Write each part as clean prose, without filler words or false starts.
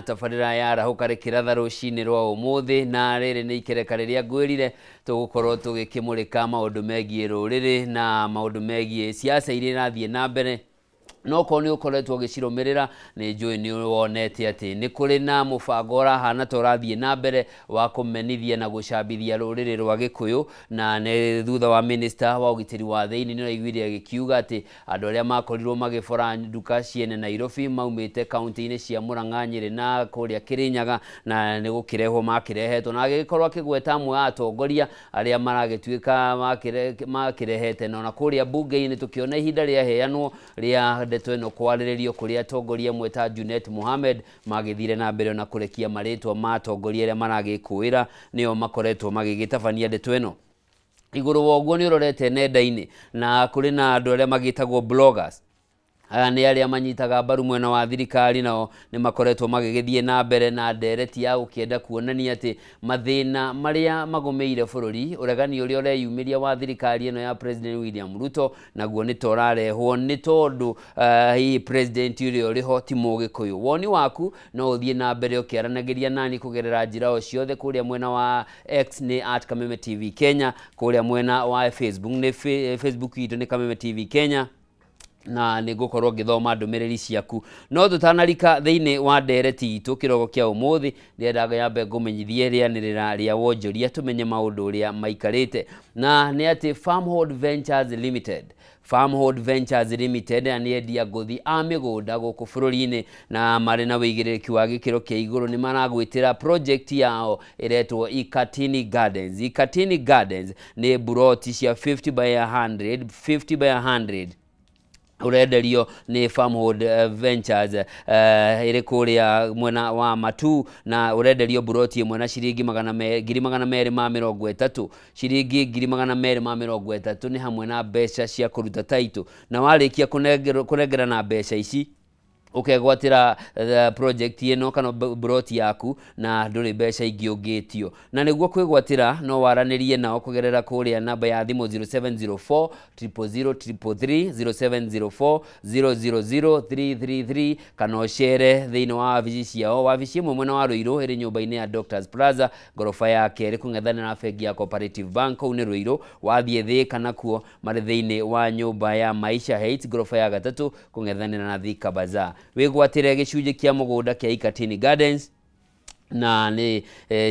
Tabarĩra ya arahũka rĩkĩratha rũcinĩ rwa ũmũthĩ, na rĩrĩ nĩ ikereka rĩrĩa ngwĩrire tũgũkorwo tũgĩkĩmũrĩka maũndũ megiĩ rũrĩrĩ na maũndũ megiĩ siasa iria irathiĩ na mbere. No korwo nĩ ũkoretwo ũgĩcirũmĩrĩra, nĩ njũĩ nĩ wonete atĩ nĩ kũrĩ na mũbango ũrahana ta ũrathiĩ na mbere wa kũmenithia na gũcambithia rũrĩrĩ rwa Gĩkũyũ. Na nĩ thutha wa minister wa ũgitĩri wa thĩinĩ nĩ ũraiguire agĩkiuga atĩ andũ arĩa makorirwo magĩbora nduka ciene Nairobi maumĩte kaunti-inĩ cia Murang'a, Nyĩrĩ na kũrĩa Kĩrĩnyaga, na nĩ gũkĩrehwo makĩrehetwo, na agĩgĩkorwo akĩgweta amwe a atongoria arĩa maragĩtuĩka makĩrehete. Na ona kũrĩa mbunge-inĩ tũkĩona ihinda rĩaheanwo rĩa ndeto ĩno kwarĩrĩrio, kũrĩa atongoria amwe ta Junet Mohamed magĩthire na mbere na kũrekia marĩtwa ma atongoria arĩa maragĩkũĩra nĩo makoretwo magĩgĩtabania ndeto ĩno. Igũrũ wa ũguo nĩ ũrorete nenda-inĩ na kũrĩ na andũ arĩa magĩtagwo bloggers. Aya nĩ arĩa manyitaga mbaru mwena wa thirikari, nao nĩ makoretwo magĩgĩthiĩ na mbere na ndereti ya gũkĩenda kuonania atĩ mathĩna marĩa magũmĩire bũrũri, ũregani ũrĩa ũreyumĩria wa thirikari ĩno ya President William Ruto, naguo nĩ ta ũrarehwo nĩ tondũ hihi president ũrĩa ũrĩ ho ti Mũgĩkũyũ. Woni waku no ũthiĩ na mbere ũkĩaranagĩria nani kũgerera njĩra o ciothe. Kũrĩa mwena wa X nĩ @KamemeTV Kenya, kũrĩa mwena wa Facebook nĩ Facebook itũ nĩ Kameme TV Kenya, na nĩ ngũkorwo ngĩthoma ndũmĩrĩri ciaku. No tũtanarika thĩinĩ wa ndereti itũ kĩroko kĩa ũmũthĩ, ndĩrendaga nyambe ngũmenyithie rĩanĩrĩra rĩa wonjoria tũmenye maũndũ ũrĩa maikarĩte, na nĩ atĩ Farmhold Ventures Limited, Farmhold Ventures Limited nĩ endia ngũthi a mĩgũnda gũkũ bũrũri-inĩ, na marĩ na wĩigĩrĩrĩki wa gĩkĩro kĩa igũrũ. Nĩ maragwĩtĩra project yao ĩretwo Ikatini Gardens. Ikatini Gardens nĩ buroti cia 50 by 100, 50 by 100 ũrenderio nĩ Farmhold Ventures ĩrĩ kũrĩa mwena wa Matu, na ũrenderio buroti ĩmwe na ciringi 230,000. Ciringi 230,000 nĩ hamwe na mbeca cia kũruta title, na warĩkia kũnengera na mbeca ici ũkegwatĩra project ĩno kana buroti yaku, na ndũrĩ mbeca ingĩ ũngĩtio. Na nĩguo kwĩgwatĩra no waranĩrie nao kũgerera kũrĩa namba ya thimũ 0704 000 333, 0704 000 333, kana ũcere thĩinĩ wa wabici ciao. Wabici ĩmwe mwena wa Ruiru ĩrĩ nyũmba-inĩ ya Doctors Plaza, ngoroba ya kerĩ kũng'ethanĩra na bengi ya Cooperative Bank, kũu nĩ Ruiru. Wathiĩ Thĩka nakuo marĩ thĩinĩ wa nyũmba ya Maisha Heights, ngoroba ya gatatũ kũng'ethanĩra na Thika Bazaar. Wĩgwatĩre gĩcunjĩ kĩa mũgũnda kĩa Ikatini Gardens na nĩ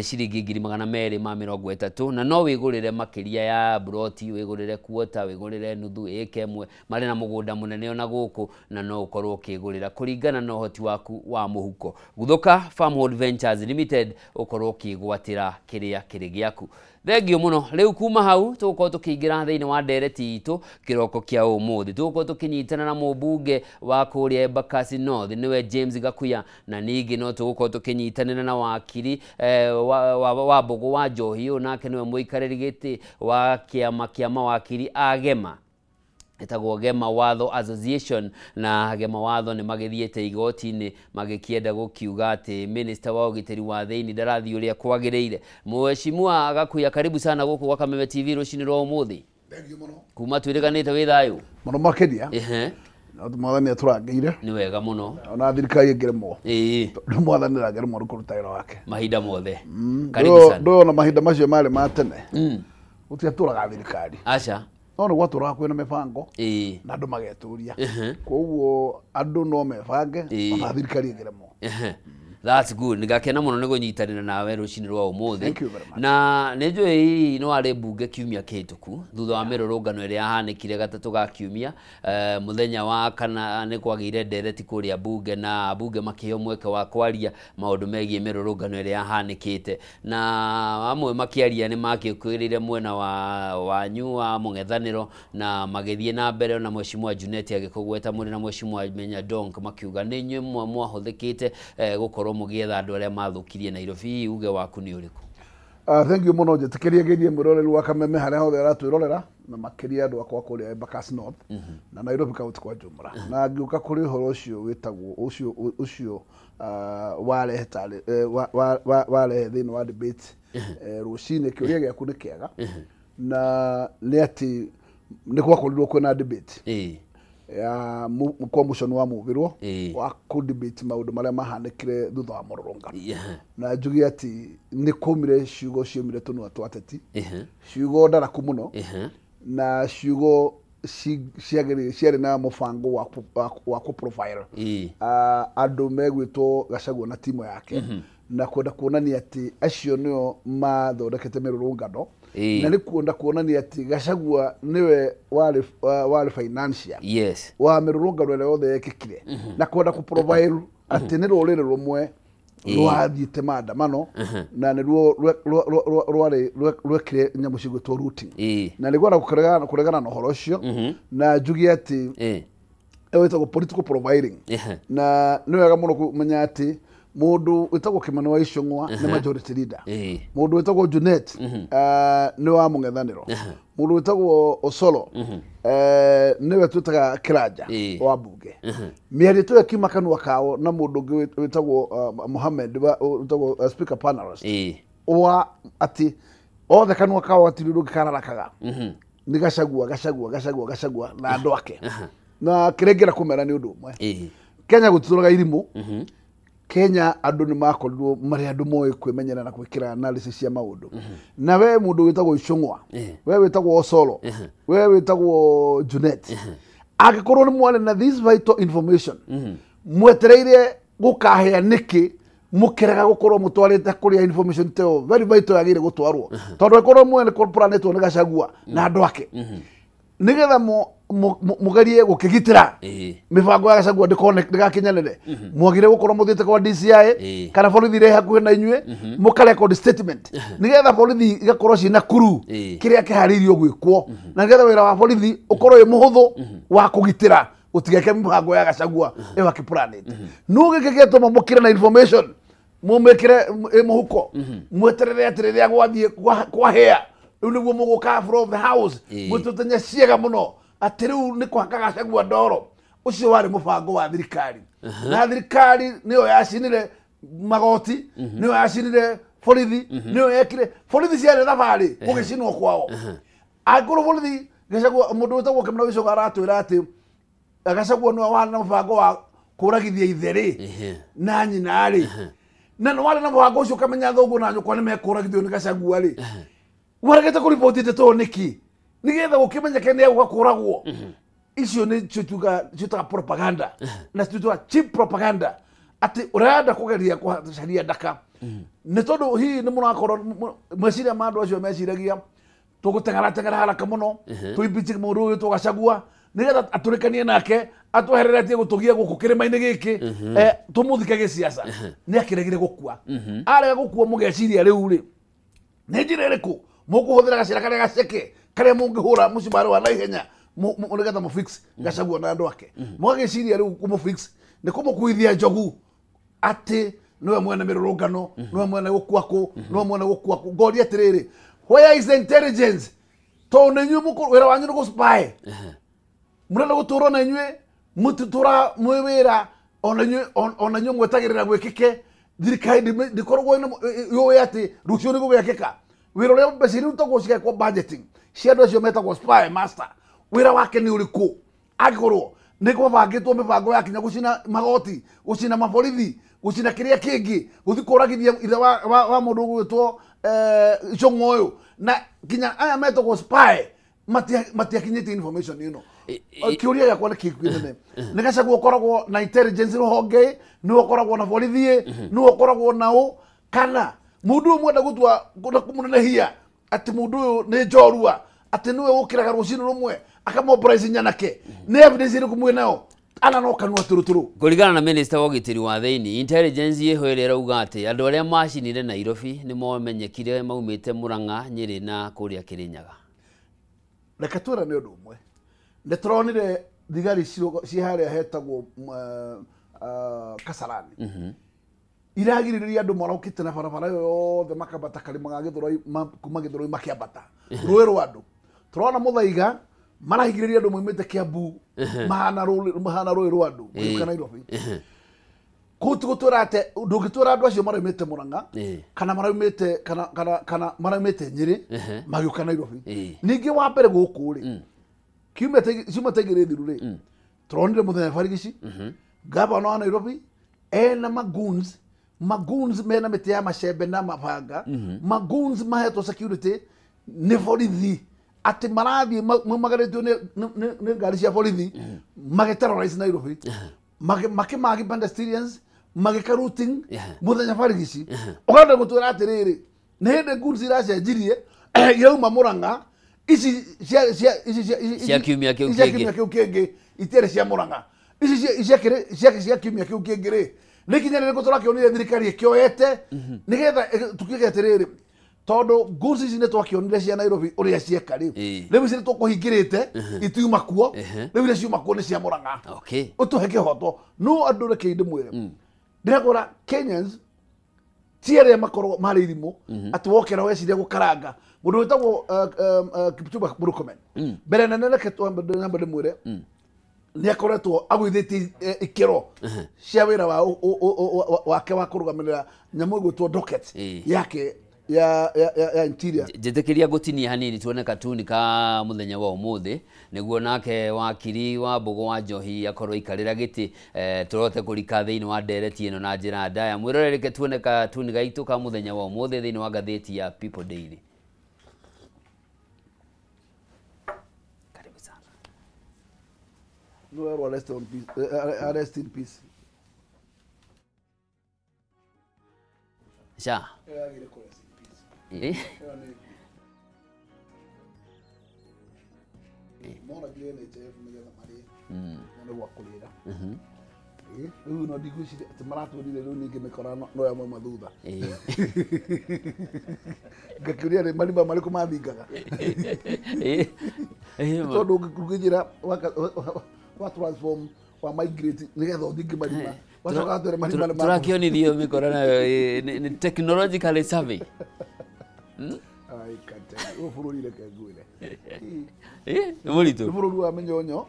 ciringi 230,000, na no wĩgũrĩre makĩria ya buroti, wĩgũrĩre kuota, wĩgũrĩre nuthu ĩka ĩmwe. Marĩ na mũgũnda mũnene ona gũkũ, na no ũkorwo ũkĩgũrĩra kũringana na ũhoti waku wa mũhuko. Guthũka Farmhold Ventures Limited ũkorwo ũkĩgwatĩra kĩrĩa kĩrĩ gĩaku. Thengio mũno. Rĩu kuma hau tũgũkorwo tũkĩingĩra thĩinĩ wa ndereti itũ kĩroko kĩa ũmũthĩ. Tũgũkorwo tũkĩnyitana na mũmbunge wa kũrĩa Embakasi North, nĩwe James Gakuya, na ningĩ no tũgũkorwo tũkĩnyitanĩra na wakiri wa Mbũgũ wa Njohi, ũyũ nake nĩwe mũikarĩri gĩtĩ wa kĩama kĩa mawakiri a Gema, ĩtagwo Gema Watho Association. Na Gema Watho nĩ magĩthiĩte igoti-inĩ magĩkĩenda gũkiuga atĩ minister wa ũgitĩri wa thĩinĩ ndarathiĩ ũrĩa kwagĩrĩire. Mheshimiwa Gakuya, karibu sana gũkũ gwa Kameme TV rũcinĩ rwa ũmũthĩ. Thank you mũno. Kuma twĩrĩganĩte wĩ thayũ? Mũno makĩria. No mwathani atũrangĩire. Nĩ wega mũno. Ona thirikari ĩngĩremwo. Tondũ mwathani ndangĩremwo nĩ kũruta wĩra wake. Mahinda mothe. Karibu sana. Ndũĩ ona mahinda macio marĩ ma tene. Gũtiatũraga thirikari. Aca. No nĩ gwatũraga kwĩna mĩbango na andũ magetũria. Koguo andũ no mebange ona thirikari ĩngĩremwo. That's good. Nĩngakena mũno nĩ kũnyitanĩra nawe rũcinĩ rwa ũmũthĩ. Thank you very much. Na nĩ njũĩ hihi nĩ warĩ mbunge kiumia kĩhĩtũku thutha wa mĩrũrũngano ĩrĩa yahanĩkire gatatũ ga kiumia. Mũthenya wa kana nĩ kwagĩire ndereti kũrĩa mbunge, na mbunge makĩheo mweke wa kwaria maũndũ megiĩ mĩrũrũngano ĩrĩa yahanĩkĩte, na amwe makĩaria nĩ makĩũkĩrĩire mwena wa wanyu wa mũng'ethanĩro, na magĩthiĩ na mbere na Mheshimiwa Junet agĩkũgweta mũrĩ na Mheshimiwa Menya Donk, makiuga nĩ inyuĩ mwahũthĩkĩte gũkorwo mũgĩetha andũ arĩa mathũkirie Nairobi. Uge waku nĩ ũrĩkũ? Thank you mũno. Njĩtĩkĩrie ngeithie mwĩroreri wa Kameme harĩa hothe aratwĩrorera, na makĩria andũ akwa kũrĩa Embakasi North na Nairobi County kwa jumla. Na ngĩũka kũrĩ ũhoro ũcio wĩtagwo ũcio warehe warehe thĩinĩ wa debate rũcinĩ, kĩũria gĩaku nĩ kĩega, na nĩ atĩ nĩ gwakorirwo kwĩna debate. Ya kwa muconi wa mubirwo wa ku debate maundu maria mahanĩkire thutha wa mũrũrũngano. Na njuge atĩ nĩ kũmire ciugo ciumire tũnua twa ateti, ciugo ndaraku mũno, na ciugo ciarĩ na mũbango wa ku profile andũ megwĩtwo Gachagua na timu yake, na kwenda kuonania atĩ acio nĩo mathondekete mĩrũrũngano, na nĩ kwenda kuonania atĩ Gachagua nĩwe warĩ financier wa mĩrũrũngano ĩrĩa yothe yekĩkire, na kwenda kũ profile atĩ nĩ rũrĩrĩ rũmwe rwathiĩte maandamano na nĩruo rwarĩ rwekire nyamũ cigwĩtwo routing. Na nĩngwenda kũregana na ũhoro ũcio, na njuge atĩ ĩyo ĩtagwo political profiling. Na nĩ wega mũno kũmenya atĩ mũndũ wĩtagwo Kimani wa Ichung'wa nĩ majority leader, mũndũ wĩtagwo Junet nĩ wa mũng'ethanĩro, mũndũ wĩtagwo Osoro nĩwe twĩtaga Kĩranja wa mbunge. Mĩario tu ĩkiuma kanua kao na mũndũ ũngĩ wĩtagwo Mohamed wĩtagwo speaker panelist wa atĩ othe kanua kao hatirĩ ũndũ ũngĩ kararakaga nĩ Gachagua, Gachagua, Gachagua, Gachagua na andũ ake. Na kĩrĩa ingĩenda kũmera nĩ ũndũ ũmwe, Kenya gũtitũraga irimũ. Kenya andũ nĩ makorirwo marĩ andũ moĩ kwĩmenyera na gwĩkĩra analysis cia maũndũ. Na we mũndũ wĩtagwo Ichung'wa, we wĩtagwo Osoro, we wĩtagwo Junet, angĩkorwo nĩ mwarĩ na this vital information, mwetereire gũkahĩa nĩkĩ mũkĩrega gũkorwo mũtwarĩte kũrĩa information ta ĩyo very vital yagĩrĩire gũtwarwo, tondũ angĩkorwo mwene planetwo nĩ Gachagua na andũ ake, nĩgetha mũgerie gũkĩgitĩra mĩbango ya Gachagua ndĩgakinyanĩre, mwagĩrĩire gũkorwo mũthiĩte kwa DCI kana borithi ĩrĩa hakuhĩ na inyuĩ, mũka record statement, nĩgetha borithi igakorwo ciĩna kuru kĩrĩa kĩharĩirio gwĩkwo, na nĩgetha wĩra wa borithi ũkorwo wĩ mũhũthũ wa kũgitĩra gũtigeke mĩbango ya Gachagua ĩyo akĩplanĩte. Nũ gĩkĩ gĩatũma mũkĩre na information mũmĩkĩre mũhuko, mweterere atĩ rĩrĩa gwathiĩ kwahĩa rĩu nĩguo mũgũka from the house mwĩtũte nyaciega mũno atĩ rĩu nĩ kũhaka Gachagua ndoro. Ũcio warĩ mũbango wa thirikari, na thirikari nĩyo yacinire magoti, nĩyo yacinire borithi, nĩyo yekire borithi ciarĩ thabarĩ gũgĩcinwo kwao. Angĩkorwo borithi Gachagua, mũndũ wĩtagwo Kimani wa Ichung'wa aratwĩra atĩ Gachagua nĩwe warĩ na mũbango wa kũragithia ithe rĩ na nyina rĩ, na nĩ warĩ na mũbango ũcio ũkamenya thoguo na nyũkwa nĩ mekũragithio nĩ Gachagua rĩ, waregete kũriboti ndeto ĩyo nĩkĩ nĩgetha gũkĩmenyeke nĩ egũka kũragwo? Icio nĩ ciĩtaga propaganda, na ciĩtaga cheap propaganda, atĩ ũrenda kũgeria kũcaria ndaka nĩ tondũ hihi nĩ mũrakorwo meciria ma andũ acio meciragia tũgũteng'era teng'era haraka mũno tũimbiche mũndũ ũyũ wĩtwo Gachagua nĩgetha atũrĩkanie nake atwehereretie gũtũgia gũkũ kĩrĩma-inĩ gĩkĩ, tũmũthike gĩciaca. Nĩ akĩregire gũkua. Arega gũkua mũgeciria rĩu rĩ nĩ njĩra ĩrĩkũ mũkũhũthĩra gacĩra karĩa gaceke karĩa mũngĩhũra mũcumarĩ wa naihenya nĩgetha mũfix Gachagua na andũ ake. Mũgagĩciria rĩu kũmũfix nĩ kũmũkuithia njogu atĩ nĩwe mwene mĩrũrũngano, nĩwe mwene gũkua kũ, nĩwe mwene gũkua kũ. Ngoria atĩrĩrĩ, where is the intelligence? Tondũ nĩ inyuĩ wĩra wanyu nĩ gũ-spy, mũrenda gũtũrwo na inyuĩ mũtitũraga mwĩ wĩra, ona inyuĩ mwetagĩrĩra gwĩkĩke. Thirikari ndĩkoragwo yũĩ atĩ rũciũ nĩ gũgekĩka. Wĩra ũrĩa mbeca iria irutagwo cigekwo budgeting cia andũ acio metagwo spy master, wĩra wake nĩ ũrĩkũ? Angĩkorwo nĩ kwabangĩtwo mĩbango ya kinya gũcina magoti, gũcina maborithi, gũcina kĩrĩa kĩngĩ, gũthiĩ kũragithia ithe wa mũndũ ũgwĩtwo Ichung'wa ũyũ, na kinya aya metagwo spy matiakinyĩtie information ĩno. Kĩũria gĩakwa nĩ kĩnene, nĩ Gachagua ũkoragwo na intelligence rũhonge, nĩwe ũkoragwo na borithi, nĩwe ũkoragwo na ũ, kana mũndũ ũyũ mwenda gũtua kũmũnenehia atĩ mũndũ ũyũ nĩ njorua, atĩ nĩwe ũkĩraga rũcinĩ rũmwe akamobilize nyanake, nĩ evidence ĩrĩkũ mwĩ nayo? Ana no kanua tũrũtũrũ. Kũringana na minister wa ũgitĩri wa thĩinĩ, intelligence ĩho ĩrĩa ĩrauga atĩ andũ arĩa macinire Nairobi nĩ momenyekire maumĩte Murang'a, Nyĩrĩ na kũrĩa Kĩrĩnyaga. Reke twĩre nĩ ũndũ ũmwe, nĩ tũronire thigari ciĩ harĩa hetagwo Kasarani iragirĩrĩria andũ marokĩte na barabara ĩyo yothe makambata karĩma ga Gĩthũrai, kuma Gĩthũrai makĩambata rũĩ rwa andũ. Tũrona Mũthaiga marahingĩrĩria andũ maumĩte Kiambu mahana rũĩ rwa andũ magĩũka Nairobi. Kũu ti gũtwĩra atĩ ndũngĩtwĩra andũ acio maraumĩte Murang'a kana maraumĩte kana maraumĩte Nyĩrĩ magĩũka Nairobi. Ningĩ wa mbere gũkũ rĩ, kiumia ciumia ta igĩrĩ thiru rĩ, Tũronire mũthenya barigici gavana wa Nairobi ena magoons mena mĩtĩ ya macembe na mabanga, magoons mahetwo security nĩ borithi atĩ marathiĩ magarĩtio nĩ ngari cia borithi magĩterrorize Nairobi, makĩmagi pedestrians, magĩka routing mũthenya barigici. Ũkenda gũtwĩra atĩrĩrĩ, nĩ hĩndĩ goons iracenjirie irauma Murang'a, ici cia kiumia kĩu kĩngĩ itiarĩ cia Murang'a, ici cia kiumia kĩu kĩngĩ rĩ nĩ kinya rĩrĩkũ tũrakĩonire thirikari ĩkĩoete nĩgetha tukiuge atĩrĩrĩ, tondũ goons ici nĩ twakĩonire cia Nairobi ũrĩa cieka rĩ, rĩu ici nĩ tũkũhingĩrĩte itiuma kuo, rĩu iria ciuma kuo nĩ cia Murang'a. Ũtũhe kĩhoto. No andũ reke ndĩmwĩre, ndĩrakwĩra Kenyans ti arĩa makoragwo marĩ irimũ atĩ wokera weciria gũkaranga mũndũ wĩtagwo Kipchumba Murkomen. Mbere nene reke twambe ndĩmwĩre nĩ akoretwo agũithĩtie ikĩro cia wĩra wake wa kũrũgamĩrĩra nyamũ ĩgwĩtwo docket yake ya interior. Njĩtĩkĩria gũtinia hanini tuone katuni ka mũthenya wa ũmũthĩ nĩguo nake wakiri wa Mbũgũ wa Njohi akorwo aikarĩra gĩtĩ, tũrote kũrika thĩinĩ wa ndereti ĩno na njĩra ndaya. Mwĩrorere tuone katuni gaitũ ka mũthenya wa ũmũthĩ thĩinĩ wa ngathĩti ya People Daily. Karibu sana. No, rest in peace. Rest in peace. Sha. Rĩu no ndigwĩciria atĩ maratwĩrire rĩu ningĩ mĩkora no ya mauma thutha. Ngakĩũria rĩ marima marĩkũ mathingaga, tondũ ũngĩnjĩra wa transform wa migrate nĩgetha ũthinge marima wacoka atwĩre marima nĩ tũrakĩonithio mĩkora nayo nĩ technologically savvy. Ai kate, ũyũ bũrũri reke ngwĩre. Nĩ mũritũ. Nĩ bũrũri wa mĩnyonyo.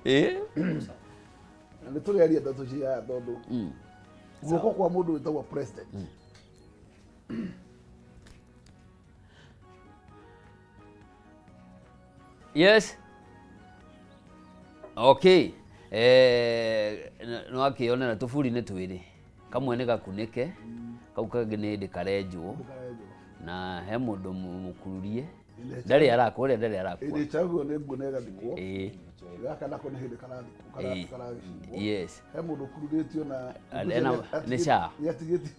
Na nĩ tũrĩaria ndeto cia tondũ guoko kwa mũndũ wĩtagwo president Yes. Okay. No akĩonera tũburi nĩ twĩrĩ, kamwe nĩ gakunĩke, kau kangĩ nĩ hĩndĩ karenjwo, na he mũndũ mũkururie ndarĩ arakua, ũrĩa ndarĩ arakua. Ĩndĩ chaguo nĩ nguo na ĩgathikwo. Gaka nako nĩ hĩndĩ karathikwo, karagĩcimwo. Yes. He mũndũ ũkururĩtio na nĩ SHA. Nĩatigĩtie.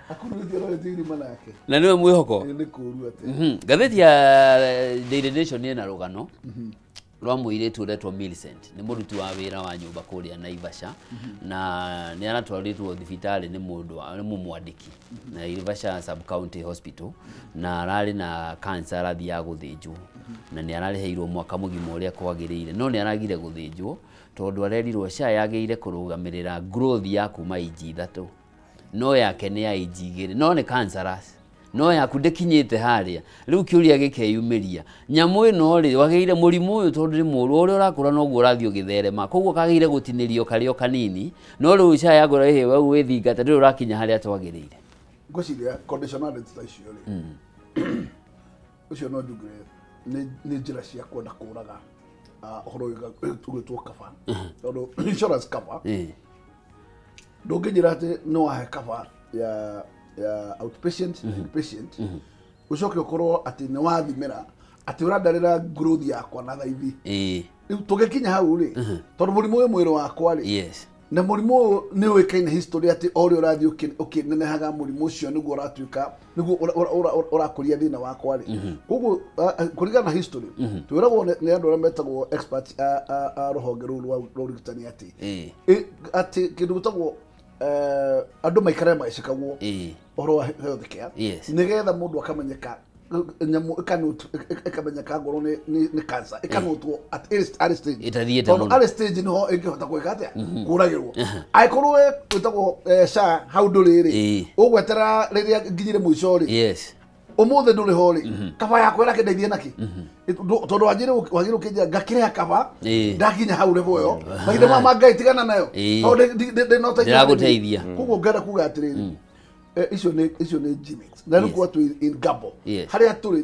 Akururĩtio no irima nake. Na nĩwe mwĩhoko. Nĩ kũũru atĩ. Ngathĩti ya Daily Nation ĩna rũgano rwa mũirĩtu ũretwo Millicent, nĩ mũruti wa wĩra wa nyũmba kũrĩa Naivasha, na nĩ aratwarĩtwo thibitarĩ nĩ mũndũ nĩ mũmwandĩki Naivasha Sub County Hospital, na ararĩ na cancer arathiaga gũthĩnjwo, na nĩ ararĩhĩirwo mwaka mũgima ũrĩa kwagĩrĩire, no nĩ aragire gũthĩnjwo tondũ arerirwo SHA yagĩrĩire kũrũgamĩrĩra growth ya kuma inji 3, no yake nĩ ya inji 2, no nĩ cancerous, no yaku ndĩkinyĩte harĩa. Rĩu kĩũria gĩkeyumĩria, nyamũ ĩno rĩ wagĩrĩire mũrimũ ũyũ tondũ nĩ mũũru, ũrĩa ũrakũra noguo ũrathiĩ ũgĩtherema, koguo kagĩrĩire gũtinĩrio karĩ o kanini, no rĩu SHA yagũra ĩhĩ we wĩthingata ndũrĩ ũrakinya harĩa twagĩrĩire. Ngwĩciria conditionality ta icio rĩ, ũcio no njugire nĩ njĩra cia kwenda kũraga ũhoro ũgwĩtwo cover, tondũ insurance cover ndũngĩnjĩra atĩ nĩ wahe cover ya outpatient, inpatient, ucoke ukorwo ati ni wathimira ati urandarira growth yakwa na thaithi. Riu tugikinya hau ri, tondu murimu uyu mwiri wakwa ri, yes, na murimu uyu ni uikaine history ati o ri urathi ukinenehaga murimu ucio niguo uratuika niguo urakuria thina wakwa ri. Koguo kuringana na history twiragwo ni andu aria metagwo experts a ruhonge ruu rwa urigitani ati ati kindu gitagwo andu maikare magicikagwo uhoro wa health care, nigetha mundu akamenyeka nyamu ikamenyeka ngoro ni cancer ikanotwo at early stage, tondu early stage niho ingihota gwika atia kuragirwo. Aikorwo we witagwo SHA hau nduri ri ugwetera riria nginyire muico ri, yes, umuthi nduri ho ri, kaba yakwa irakindeithia naki, tondu wagire ukinjira ngakiriha kaba ndakinya hau level yo mahinda ma Ngai tigana nayo tondu ndinoteithia. Koguo ngenda kuga atiriri, Icio nĩ gimmicks. Na rĩu kwa twĩ in Gabo. Harĩa tũrĩ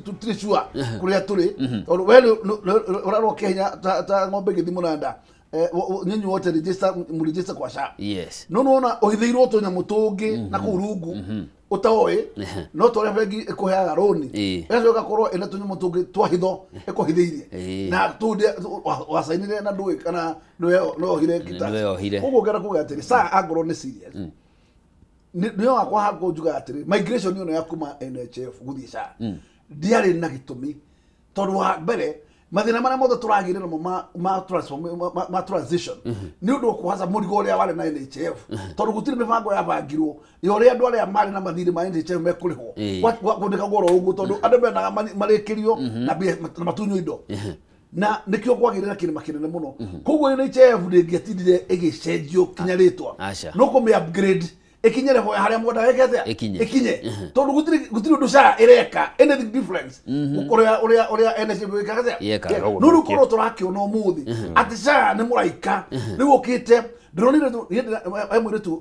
tũtirĩ sure kũrĩa tũrĩ. Tondũ we ũrarwo Kenya ta ng'ombe ĩgĩthiĩ mũnanda. Nyinyi wote register mũregister kwa SHA. Yes. No nona ũhithĩirwo tũnyamũ tũngĩ na kũu rungu ũtoĩ no tũrĩa bengi ĩkũheaga rũni ĩgacoka ĩgakorwo ĩna tũnyamũ tũngĩ twa hitho ĩkũhithĩirie na tũu wacainire na ndũĩ kana nĩwe kitabu. Koguo ngenda kuga atĩrĩ SHA angorwo nĩ serious nĩyo wakwa hakwa njugaga atĩrĩ migration ĩno ya kuma NHIF gũthiĩ SHA ndiarĩ na gĩtũmi tondũ wa mbere mathĩna marĩa mothe tũragĩire namo ma transition nĩ ũndũ kwaza mũrigo ũrĩa warĩ na NHIF tondũ gũtirĩ mĩbango yabangirwo ya ũrĩa andũ arĩa marĩ na mathirĩ ma NHIF mekũrĩhwo kwandĩkagwo oro ũguo tondũ andũ mendaga marĩkĩrio na matunywo indo na nĩkĩo kwagĩrĩra kĩrĩma kĩnene mũno. Koguo NHIF ndĩngĩatindire ĩgĩcenjio kinya rĩtwa no kũmĩ upgrade ikinyere ho haria mwendaga ĩke atĩa ikinye tondũ gũtirĩ ũndũ SHA ĩreka anything difference ũrĩa ũrĩa ũrĩa NHIF ĩkaga atĩa. No rĩu korwo tũrakĩona ũmũthĩ atĩ SHA nĩ mũraika rĩu ũkĩte ndĩronire he mũirĩtu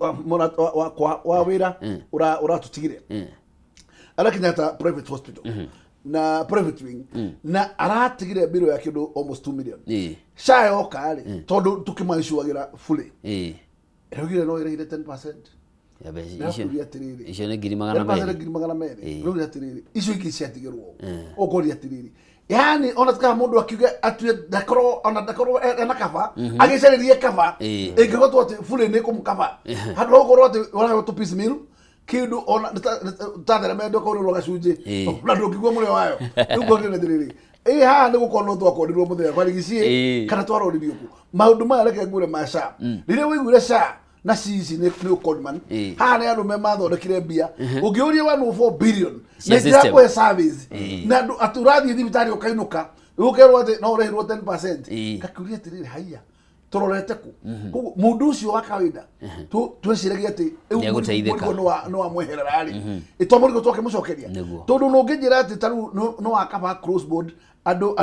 wakwa wa wĩra ũratũtigire arakinya ta private hospital na private wing na aratigire biro ya kĩndũ almost 2 million. SHA yoka rĩ tondũ tũkĩmaicũagĩra fully ĩraugire no ĩrĩhire 10%. Icio nĩ ngiri magana merĩ. Ngiri magana merĩ. Rĩu atĩrĩrĩ icio ingĩ ciatigĩrwo ũkoria atĩrĩrĩ yani ona tikaga mũndũ akiuge atue ndakorwo ona ndakorwo ena kaba agĩcarĩrie kaba ĩngĩhotwo atĩ fully nĩ kũmũkaba handũ ha gũkorwo atĩ ũraheo tũ piece meal kĩndũ ona tatheremendo kaurĩrwo gacunjĩ ona ndũngĩigua mũrĩo wayo. Rĩu ngorire atĩrĩrĩ ĩ haha nĩ gũkorwo no twakondirwo mũthenya kwarigiciĩ kana twaroririo kũ maũndũ maya reke ngwĩre ma SHA rĩrĩa waiguire SHA na cici nĩ ũconman haha nĩ arũme mathondekire mbia ũngĩũria 104 billion na itirakũhe service na atĩ ũrathiĩ thibitarĩ ũkainũka ũkerwo atĩ no ũrĩhirwo 10% gakĩũria atĩrĩrĩ haiya tũrorete kũ. Koguo mũndũ ũcio wa kawaida tweciragia atĩ mũrigo nĩ wamweherera rĩ ĩto mũrigo twakĩmũcokeria tondũ nũngĩnjĩra atĩ ta rĩu nĩ wakaba cross board andũ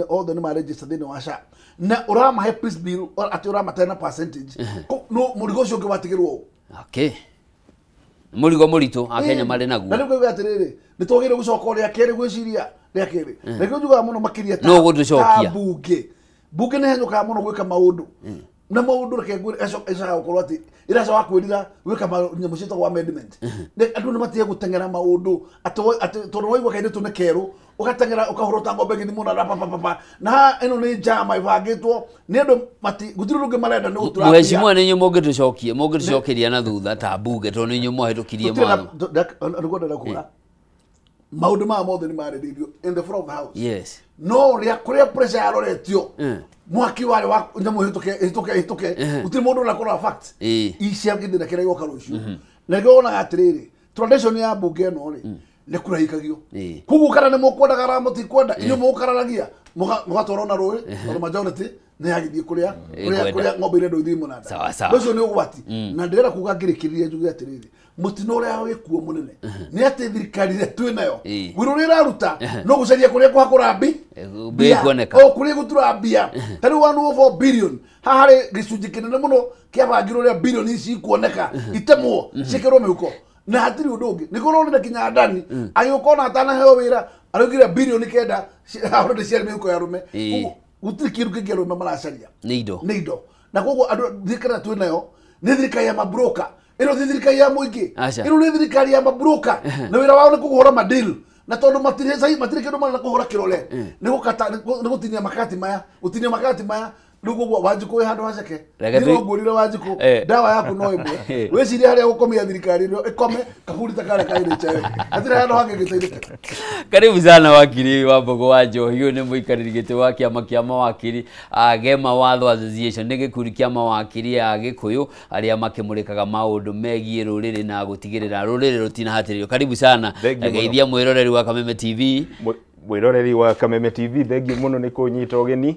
othe nĩ maregister thĩinĩ wa SHA na ũramahe peace bill atĩ ũramate na percentage no mũrigo ũcio ũngĩ watigĩrwo ũũ. Okay. Mũrigo mũritũ Akenya marĩ naguo. Na rĩu ngauga atĩrĩrĩ nĩ twagĩrĩirwo gũcoka rĩa kerĩ gwĩciria rĩa kerĩ na nĩkĩo njugaga mũno makĩria ta bunge bunge nĩ henyũkaga mũno gwĩka maũndũ na maũndũ reke ngwĩre ĩcokaga gũkorwo atĩ ĩracoka kwĩrira gwĩka nyamũ ciĩtagwo amendment. Andũ nĩ matige gũteng'era maũndũ atĩ tondũ waigua kairĩtu nĩ kerũ ũgateng'era ũkahũrũta ng'ombe ĩgĩthiĩ mũno na papapapa na haha ĩno nĩ njama ĩbangĩtwo nĩ andũ gũtirĩ ũndũ ũngĩ marenda nĩ gũtura mbia. Mheshimiwa nĩ inyuĩ mũngĩtũcokia mũngĩtũcokeria na thutha ta bunge tondũ nĩ inyuĩ mwahĩtũkirie mawatho. Nĩguo ndĩrenda kuga maũndũ maya mothe nĩ marĩrĩirio in the front of the house. Yes. No rĩa kũrĩa pressure yaroretio mwaki warĩ wa nyamũ ĩhĩtũke ĩhĩtũke ĩhĩtũke gũtirĩ mũndũ ũrakorwo fact icia gĩthĩna kĩrĩa gĩgoka rũciũ. Na nĩkĩo wonaga atĩrĩrĩ tradition ya bunge ĩno rĩ nĩ kũrahikagio koguo kana nĩ mũkwendaga kana mũtikwenda inyuĩ mũgũkararagia mũgatwarwo na rũĩ tondũ majority nĩ yagĩthiĩ kũrĩa kũrĩa ng'ombe irendwo ithiĩ mũnanda. Ũcio nĩ ũgwati na ndĩrenda kuga ngĩrĩkĩrĩria njuge atĩrĩrĩ mũtino ũrĩa wĩkuo mũnene nĩ atĩ thirikari ĩrĩa twĩ nayo wĩra ũrĩa ĩraruta no gũcaria kũrĩa kũhakũra mbia o kũrĩa gũtura mbia ta rĩu 104 billion haha harĩ gĩcunjĩ kĩnene mũno kĩabangirwo ũrĩa bilioni ici ikuoneka itemwo ciĩkĩrwo mĩhuko na hatirĩ ũndũ ũngĩ nĩguo ũronire kinya Adani agĩũka ona atanaheo wĩra araugire bilioni 9 already ciarĩ mĩhuko ya arũme. Gũtirĩ kĩndũ kĩngĩ arũme maracaria nĩ indo na koguo andũ thirikari ĩrĩa twĩ nayo nĩ thirikari ya mabroka ĩno ti thirikari ya mũingĩ ĩno nĩ thirikari ya mabroka na wĩra wao nĩ kũhũra madeal na tondũ matirĩ kĩndũ marenda kũhũra kĩrore nĩ gũkata nĩ gũtinia makati maya gũtinia makati maya rĩu koguo Wanjikũ wĩ handũ haceke nĩ ngũrire Wanjikũ ndawa yaku no ĩmwe wĩcirie harĩa gũkomia thirikari ĩno ĩkome kaburi ta karĩa ka NHIF hatirĩ handũ hangĩ gĩteithĩke. Karibu sana wakiri Wambugu wa Njohi ũyũ nĩ mũikarĩri gĩtĩ wa kĩama kĩa mawakiri Gema Watho Association nĩ gĩkundi kĩa mawakiri a Gĩkũyũ arĩa makĩmũrĩkaga maũndũ megiĩ rũrĩrĩ na gũtigĩrĩra rũrĩrĩ rũtinahatĩrĩrio. Karibu sana geithia mwĩroreri wa Kameme TV. Mwĩroreri wa Kameme TV thengiũ mũno nĩ kũnyita ũgeni.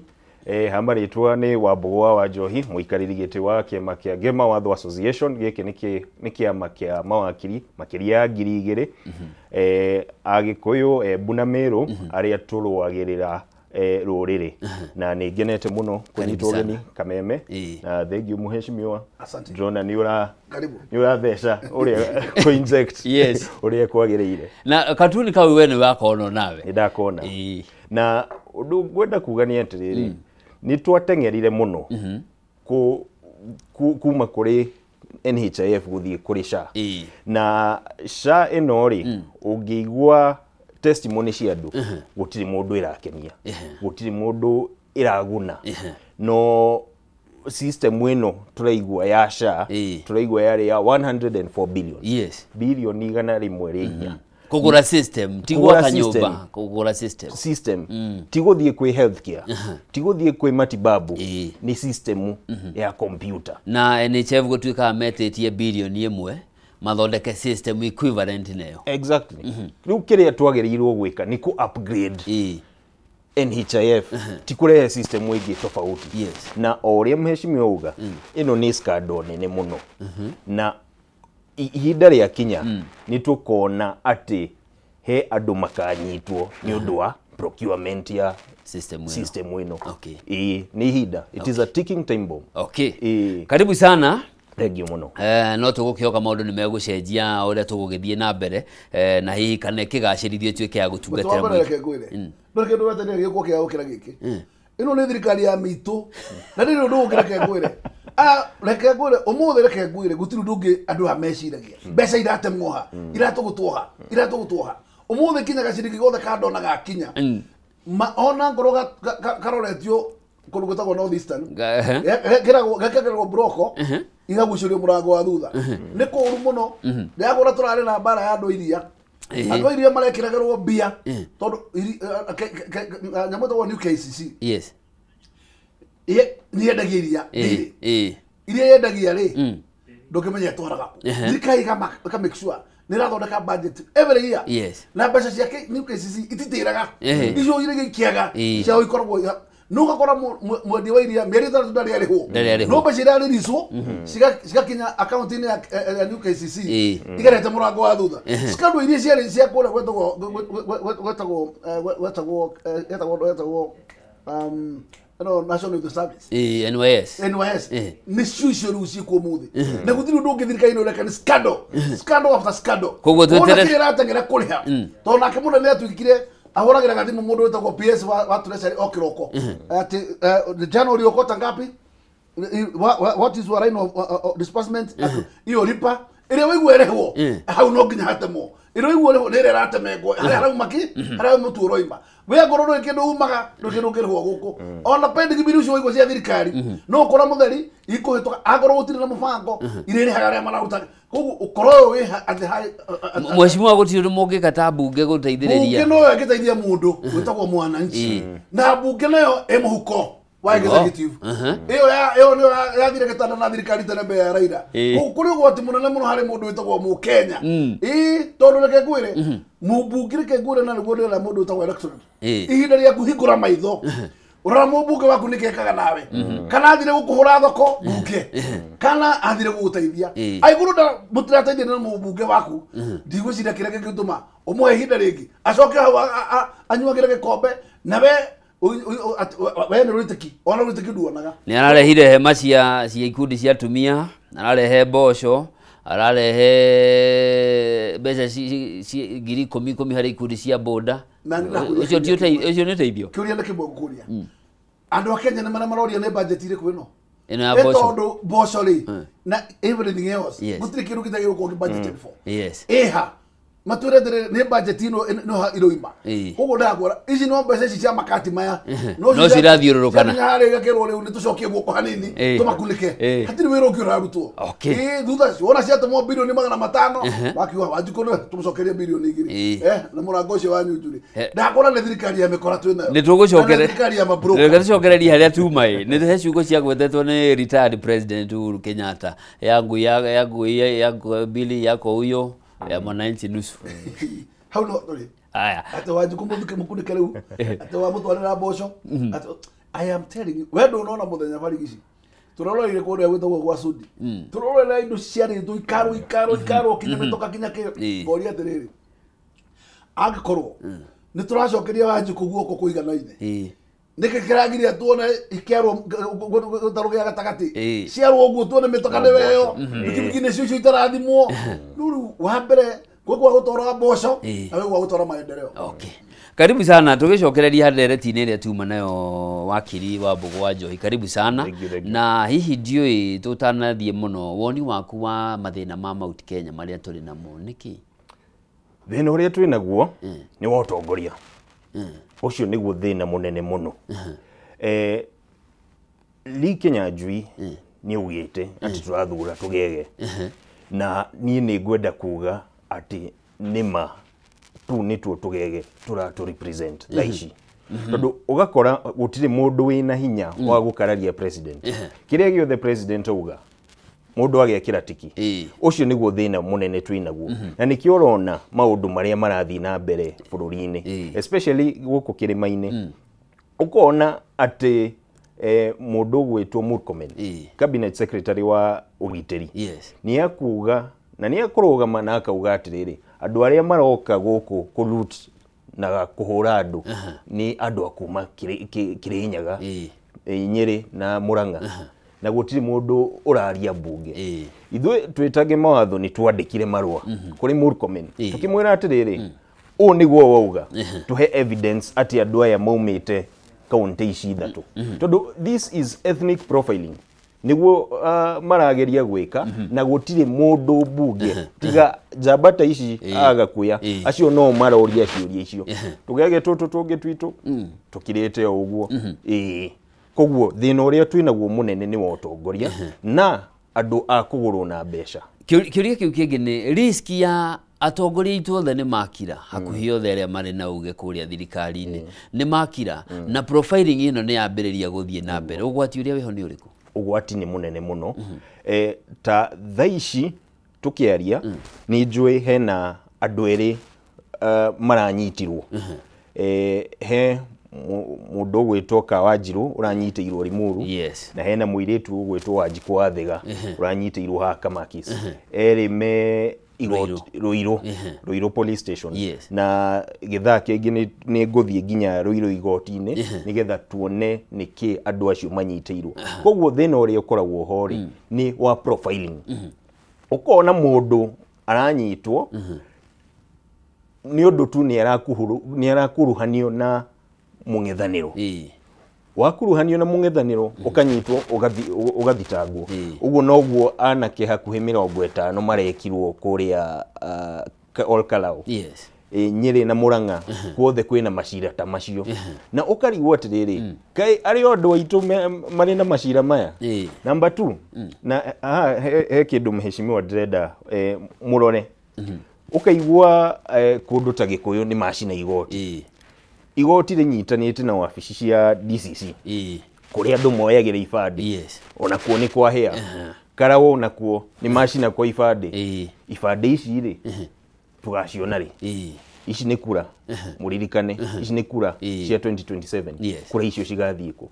Hama rĩtwa nĩ Wambugu wa Njohi mũikarĩri gĩtĩ wa kĩama kĩa Gema Watho Association gĩkĩ nĩ kĩama kĩa mawakiri makĩria ya 2000 Agĩkũyũ Embu na Meru arĩa tũrũagĩrĩra rũrĩrĩ. Na nĩ ngenete mũno kũnyitwo ũgeni Kameme. Na thank you mheshimiwa. Asante. Ndĩrona Karibu. nĩ ũratheca ũrĩa kũ-inject Yes. ũrĩa kwagĩrĩire. Na katuni kau we nĩ wakona nawe. Nĩ ndakona. Na ũndũ ngwenda kuga nĩ atĩrĩrĩ, nĩ twateng'erire mũno kuma kũrĩ NHIF gũthiĩ kũrĩ SHA. Na SHA ĩno rĩ, ũngĩigua testimony cia andũ, gũtirĩ mũndũ ĩrakenia, gũtirĩ mũndũ ĩraguna. No system ĩno tũraigua ya SHA, tũraigua yarĩ ya 104 billion. Yes. Bilioni 104. Kũgũra system, ti gwaka nyũmba, kũgũra system. System. Ti gũthiĩ kwĩ healthcare, ti gũthiĩ kwĩ matibabu, ni system ya computer. Na NHIF gũtuĩkaga metĩtie bilioni 1 mathondeke system equivalent nayo. Exactly. Rĩu kĩrĩa twagĩrĩirwo gwĩka nĩ kũ upgrade NHIF, ti kũrehe system ĩngĩ tofauti. Yes. Na o ũrĩa mheshimiwa auga, ĩno nĩ scandal nene mũno. Na ihinda rĩa kinya nĩ tũkona atĩ he andũ makanyitwo nĩ ũndũ wa procurement ya system ĩno. Okay. Nĩ ihinda. It is a ticking time bomb. Okay. Karibu sana. Thank you mũno. No tũgũkĩhoka maũndũ nĩ megũcenjia ũrĩa tũgũgĩthiĩ na mbere, na hihi kana ĩkĩgacĩrithio ĩtuĩke ya gũtungatĩra mũingĩ. Ndũrĩ kĩndũ weterere gĩũkwo kĩa gũkĩra gĩkĩ. Ĩno nĩ thirikari ya mĩitũ na ndĩrĩ ũndũ ũngĩ reke ngwĩre. Reke ngwĩre ũmũthĩ, reke ngwĩre gũtirĩ ũndũ ũngĩ andũ aya meciragia. Mbeca iratemwo ha, iratũgũtwo ha, iratũgũtwo ha. Ũmũthĩ kinya gaciringi gothe kandona gakinya. Ona ngorwo karoretio kũndũ gwĩtagwo North Eastern, gekagĩrwo broko, igagucĩrio mũrango wa thutha. Nĩ kũũru mũno. Ndĩragũra tũrarĩ na mbara ya andũ iria. Andũ a iria marekĩragĩrwo mbia tondũ nyamũ ĩtagwo New KCC. Yes. Nĩ yendagia iria. Iria yendagia rĩ, ndũngĩmenya ĩtwaraga kũ. Thirikari ĩka make sure nĩ ĩrathondeka budget every year. Yes. Na mbeca cia New KCC ititĩraga. Icio iria ikĩaga ciao ikoragwo no ũgakora mwendia wa iria mĩeri 6 ndarĩ arĩhwo. No mbeca irarĩricwo cigakinya akaunti-inĩ ya New KCC igarete mũrango wa thutha. Scandal iria ciarĩ cia kũrĩa gwetagwo no National Youth Service. NYS. NYS. Nĩ cio icio rĩu ciĩkuo ũmũthĩ. Na gũtirĩ ũndũ ũngĩ thirikari ĩno ĩreka, nĩ scandal. Scandal after scandal. Koguo tweterere kĩrĩa ĩrateng'era kũrĩha. Tondũ nake mũnene atuĩkire ahũragĩra gathimũ mũndũ wĩtagwo PS wa Treasury o kĩroko. Atĩ jana uliokota ngapi? What is your line of disbursement? Iyo lipa. Ĩrĩa waigua ĩrĩhwo hau no nginya hatemwo. Ĩrĩa waigua ĩrĩhwo nĩ ĩrĩa ĩratemengwo. Harĩa harauma kĩ? Harĩa mũtu ũroima. We ngorwo ndũrĩ kĩndũ umaga, ndũrĩ kĩndũ ũngĩrĩhwo gũkũ. Ona pending bill icio waigua cia thirikari, no ũkora mũtheri ikũhĩtũka angorwo gũtirĩ na mũbango, irĩrĩhaga arĩa mararuta. Koguo ũkorwo ũyũ wĩ at the high. Mheshimiwa, gũtirĩ ũndũ mũngĩka ta mbunge gũteithĩrĩria. Mbunge noyo ĩngĩteithia mũndũ wĩtagwo mwananchi. Na mbunge nayo ĩ mũhuko wa executive. Ĩyo ĩyo nĩyo yathire gĩtanda na thirikari tene mbere ya Raila. Koguo kũrĩ ũgwati mũnene mũno harĩ mũndũ wĩtagwo Mũkenya. Tondũ reke ngwĩre, mũmbunge reke ngwĩre na nĩguo ndĩrera mũndũ wĩtagwo electorate. Ihinda rĩaku hingũra maitho. Ũrora mũmbunge waku nĩkĩ ekaga nawe. Kana athire gũkũhũra thoko mbunge, kana athire gũgũteithia. Angĩkorwo mũtirateithia na mũmbunge waku, ndigwĩciria kĩrĩa kĩngĩtũma ũmũhe ihinda rĩngĩ acoke hau anyuagĩre gĩkombe nawe we nĩ rwĩtĩki, ona rwĩtĩki nduonaga. Nĩ ararehire hema cia ikundi cia atumia, ararehe mboco, ararehe mbeca 10,000 10,000 harĩ ikundi cia boda. Ũcio nĩ ũteithio. Kĩũria nĩ kĩmwe ngũkũria. Andũ a Kenya nĩ marĩa maroria nĩ budget ĩrĩkũ ĩno? Ĩno ya mboco. Tondũ mboco rĩ na everything else gũtirĩ kĩndũ gĩtagĩrĩirwo gũkorwo budgeted for. Yes. Ĩha matwĩre atĩrĩrĩ nĩ budget ĩno no iroima. Koguo ndakwĩra ici no mbeca ici cia makati maya no cirathiũrũrũkana. Ciakinya harĩa igakĩrwo rĩu nĩ tũcokie guoko hanini tũmakunĩke. Hatirĩ wĩra ũngĩ ũrarutwo. Thutha ũcio wona ciatũmwo bilioni 500 wakiuga Wanjikũ nĩ tũmũcokerie bilioni 2 na mũrango ũcio wa Nyunjurĩ. Ndakwĩra nĩ thirikari ya mĩkora twĩ nayo. Nĩ tũgũcokere. Thirikari ya mabroker. Reke tũcokererie harĩa tuma ĩ. Nĩ he ciugo ciagwetetwo nĩ retired President Uhuru Kenyatta. Yangu yangu yangu bili yako huyo ya mwananchi nusu. Hau no tũrĩ. Aya. Atĩ Wanjikũ mũthike mũkunĩke rĩu. Atĩ wamũtwarĩra mboco. I am telling you, we ndũnona mũthenya barigici. Tũroreire kũrĩa gwĩtagwo gwa Sudi. Tũrorera indo ciarĩtwo ikarwo ikarwo ikarwo kinya mĩtoka kinya kĩ. Ngoria atĩrĩrĩ. Angĩkorwo nĩ tũracokeria Wanjikũ guoko kũiganaine. Nĩkĩ kĩragiria tuone ikĩarwo gĩtarũ gĩa gatagatĩ ciarwo ũguo tuone mĩtoka nĩ weyo bikibiki nĩcio icio itarathimwo rĩu wa mbere gwĩ gwa gũtwara mboco na gwĩ gwa gũtwara maendeleo. Okay. Karibu sana tugicokereria ndereti-inĩ ĩrĩa tuma nayo wakiri wa Mbũgũ wa Njohi. Karibu sana. Thank you, thank you. Na hihi ndiũĩ tũtanathiĩ mũno woni waku wa mathĩna ma Mount Kenya marĩa tũrĩ namo nĩkĩ? Thĩna ũrĩa twĩ naguo nĩ wa ũtongoria. Ũcio nĩguo thĩna mũnene mũno. Lee Kinyanjui nĩ augĩte atĩ tũrathura tũgege. Na niĩ nĩ ngwenda kuga atĩ nĩma tu nĩtuo tũgege tũratũ represent thaa ici. Tondũ ũgakora gũtirĩ mũndũ wĩna hinya wa gũkararia president. Kĩrĩa gĩothe president auga mũndũ agekĩra tiki. Ũcio nĩguo thĩna mũnene twĩ naguo. Na nĩkĩo ũrona maũndũ marĩa marathiĩ na mbere bũrũri-inĩ, especially gũkũ kĩrĩma-inĩ. Ũkona atĩ mũndũ ũgwĩtwo Murkomen, cabinet secretary wa ũgitĩri, nĩ akuga na nĩ akũrũgama na akauga atĩrĩrĩ, andũ arĩa maroka gũkũ kũloot na kũhũra andũ nĩ andũ a kuma Kĩrĩnyaga, Nyĩrĩ na Mũrang'a, na gũtirĩ mũndũ ũraria mbunge. Ithuĩ twĩtage mawatho nĩ twandĩkire marũa kũrĩ Murkomen tũkĩmwĩra atĩrĩrĩ, ũũ nĩguo wauga, tũhe evidence atĩ andũ aya maumĩte kaunti ici ithatũ, tondũ this is ethnic profiling nĩguo marageria gwĩka, na gũtirĩ mũndũ mbunge tiga njamba ta ici agakuya acio no maroria ciũria icio. Tũgege tũtũ tũngĩ twitũ tũkirĩte o ũguo. Koguo thĩna ũrĩa twĩnaguo mũnene nĩ wa ũtongoria na andũ a kũgũrwo na mbeca. Kĩũria kĩu kĩngĩ nĩ risk ya atongoria aitũ othe nĩ makira, hakuhĩ othe arĩa marĩ na uge kũrĩa thirikari-inĩ nĩ makira, na profiling ĩno nĩ yambĩrĩria gũthiĩ na mbere. Ũgwati ũrĩa wĩho nĩ ũrĩkũ? Ũgwati nĩ mũnene mũno. Ta thaa ici tũkĩaria nĩ njũĩ hena andũ erĩ maranyitirwo. He mũndũ ũgwĩtwo Kawanjirũ ũranyitĩirwo Limuru, na hena mũirĩtu ũgwĩtwo Wanjikũ wa Thĩga ũranyitĩirwo haha Kamakis. Erĩ me Ruiru, Ruiru police station. Na gĩthaa kĩngĩ nĩ ngũthiĩ nginya Ruiru igoti-inĩ nĩgetha tuone nĩkĩ andũ acio manyitĩirwo. Koguo thĩna ũrĩa ũkoragwo ho rĩ nĩ wa profiling. Ũkona mũndũ aranyitwo nĩ ũndũ tu nĩ arakuruhanio na mũng'ethanĩro. Wakuruhanio na mũng'ethanĩro ũkanyitwo ũgathitangwo. Ũguo noguo anake hakuhĩ 50 marekirwo kũrĩa Ol Kalou, Nyĩrĩ na Mũrang'a, guothe kwĩna macira ta macio. Na ũkarigwo atĩrĩrĩ, kaĩ arĩ o andũ aitũ marĩ na macira maya? Number 2, na haha he kĩndũ mheshimiwa ndĩrenda mũrore. Ũkaigua kũndũ ta Gĩkũyũ nĩ macina igoti. Igoti rĩnyitanĩte na wabici cia DCC kũrĩa andũ moyagĩra ibandĩ. Onakuo nĩ kwahĩa. Karaũ onakuo nĩ macina kwa ibandĩ. Ibandĩ ici rĩ tũgaciona rĩ? Ici nĩ kura, mũririkane, ici nĩ kura cia 2027. Kura icio cigathiĩ kũ?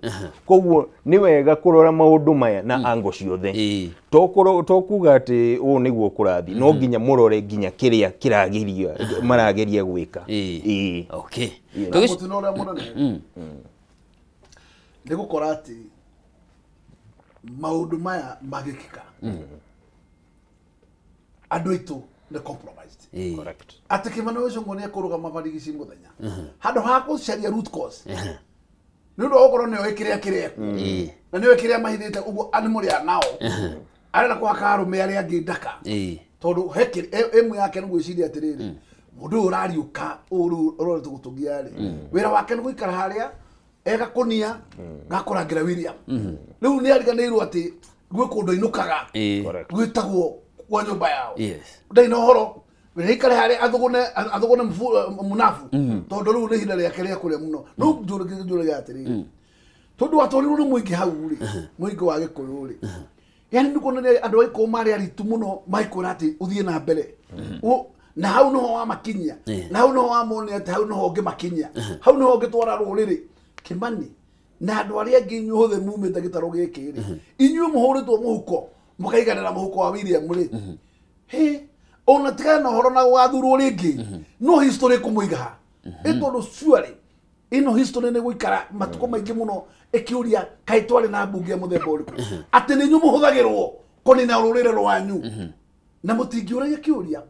Koguo nĩ wega kũrora maũndũ maya na ango ciothe. To kuga atĩ ũũ nĩguo kũrathiĩ, no nginya mũrore nginya kĩrĩa kĩrageria marageria gwĩka. Okay. Mũtino ũrĩa mũnene nĩ gũkora atĩ maũndũ maya magĩkĩka andũ aitũ nĩ compromised. Correct. Atĩ Kimani Ichung'wa nĩ ekũrũgama barigici mũthenya handũ ha gũcaria root cause, nĩ ũndũ wa gũkorwo nĩoĩ kĩrĩa kĩrekwo na nĩoĩ kĩrĩa mahithĩte, ũguo nĩ mũrĩa nao arenda kũhaka arũme arĩa angĩ ndaka, tondũ he ĩmwe yake nĩ gwĩciria atĩrĩrĩ, mũndũ ũyũ ũrariũka ũũ rĩu ũrorete gũtũgia rĩ, wĩra wake nĩ gũikara harĩa egakũnia gakũrangĩra William. Rĩu nĩ ariganĩirwo atĩ gwĩ kũndũ ainũkaga gwĩtagwo kwa nyũmba yao. Ndarĩ na ũhoro, wĩra ikare harĩa athũgũne mũnabu, tondũ rĩu nĩ ihinda rĩake rĩa kũrĩa mũno. No njũrage atĩrĩrĩ, tondũ watwarirwo nĩ mũingĩ hau rĩ, mũingĩ wa Gĩkũyũ rĩ, yani nĩ kuonania andũ a Gĩkũyũ marĩ aritũ mũno magĩkwĩra atĩ ũthiĩ na mbere. Na hau nĩho wamakinyia, na hau nĩho wamonia atĩ hau nĩho ũngĩmakinyia, hau nĩho ũngĩtwara rũrĩrĩ. Kimani na andũ arĩa angĩ inyuĩ othe mumĩte gĩtarũ gĩkĩ rĩ, inyuĩ mũhũrĩtwo mũhuko mũkaiganĩra mũhuko wa William rĩ, hĩ ona tigana na ũhoro na gũgathurwo rĩngĩ, no history ĩkũmũiga ha? Ĩ tondũ surely Ĩno history nĩ gũikara matukũ maingĩ mũno ĩkĩũria kaĩ twarĩ na mbunge ya mũthemba ũrĩkũ. Atĩ nĩ inyuĩ mũhũthagĩrwo kũnina rũrĩrĩ rwanyu. Na mũtingĩũragia kĩũria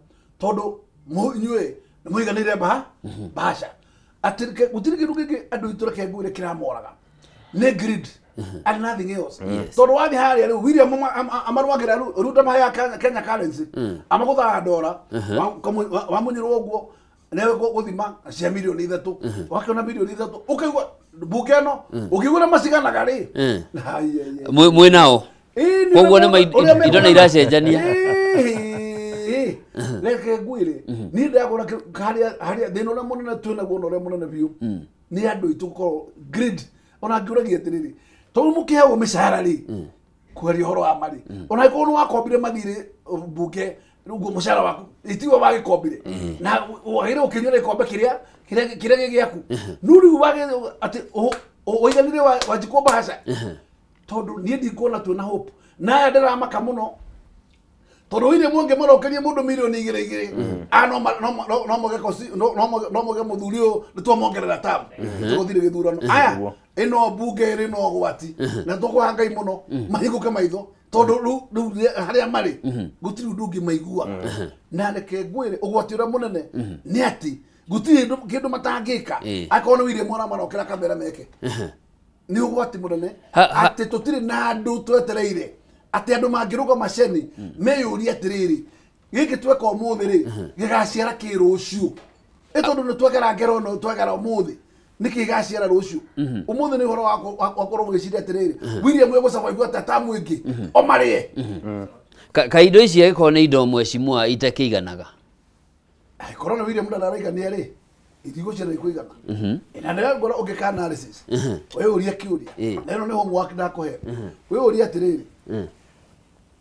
tondũ inyuĩ nĩ mũiganĩire bahasha. Atĩ gũtirĩ kĩndũ kĩngĩ andũ aitũ reke ngwĩre kĩramoraga. Nĩ greed and nothing else. Tondũ wathiĩ harĩa rĩu William amarũagĩra rĩu ndamaheaga Kenya currency. Amagũthaga ndora wamunyĩrwo ũguo newe gũthima cia milioni 3 wakiona milioni 3 ũkaigua mbunge ĩno ũkĩigua maciganaga rĩ. Mwĩ nao koguo nĩ indo nĩ iracenjania. Reke ngwĩre niĩ ndagũra harĩa thĩna ũrĩa mũnene twĩnaguo na ũrĩa mũnene biũ nĩ andũ aitũ gũkorwo greed. Ona ngĩũragia atĩrĩrĩ tondũ mũkĩheagwo mĩcara rĩ kwaria ũhoro wa marĩ ona angĩkorwo nĩ wakombire mathirĩ mbunge rĩu mũcara waku itiwe wagĩkombire na wagĩrĩirwo ũkĩnyuĩra gĩkombe kĩrĩa kĩrĩa gĩ gĩaku no rĩu wagĩrĩirwo atĩ ũiganĩre wanjikwo bahasha tondũ niĩ ndikuona twĩna hope na aya ndĩramaka mũno tondũ William ũngĩmarokeria mũndũ milioni 2 a no moge mũthuri ũyũ nĩ twamongerera tamu tũgũthire gĩthurano aya ĩno mbunge ĩrĩ na ũgwati na tũkũha Ngai mũno mahingũke maitho tondũ rĩu harĩa marĩ gũtirĩ ũndũ ũngĩ maigua. Na reke ngwĩre ũgwati ũrĩa mũnene nĩ atĩ gũtirĩ kĩndũ matangĩka akorwo nĩ William aramarokera kamera meke nĩ ũgwati mũnene atĩ tũtirĩ na andũ twetereire atĩ andũ mangĩrũgama ceni meyũrie atĩrĩrĩ gĩkĩ tweka ũmũthĩ rĩ gĩgaciara kĩ rũciũ ĩ tondũ nĩ twekera ngero ĩno twekera ũmũthĩ nĩkĩ gĩgaciara rũciũ. Ũmũthĩ nĩ ũhoro wa gũkorwo ũgĩciria atĩrĩrĩ William egũsurvive atĩa tamu ĩngĩ o marĩe. Kaĩ indo ici angĩkorwo nĩ indo mheshimiwa itakĩiganaga angĩkorwo nĩ William ndaraigania rĩ itigũciara ikũigana. Na ndĩrangora ũngĩka analysis wĩyũrie kĩũria na ĩno nĩ homework ndakũhe wĩyũrie atĩrĩrĩ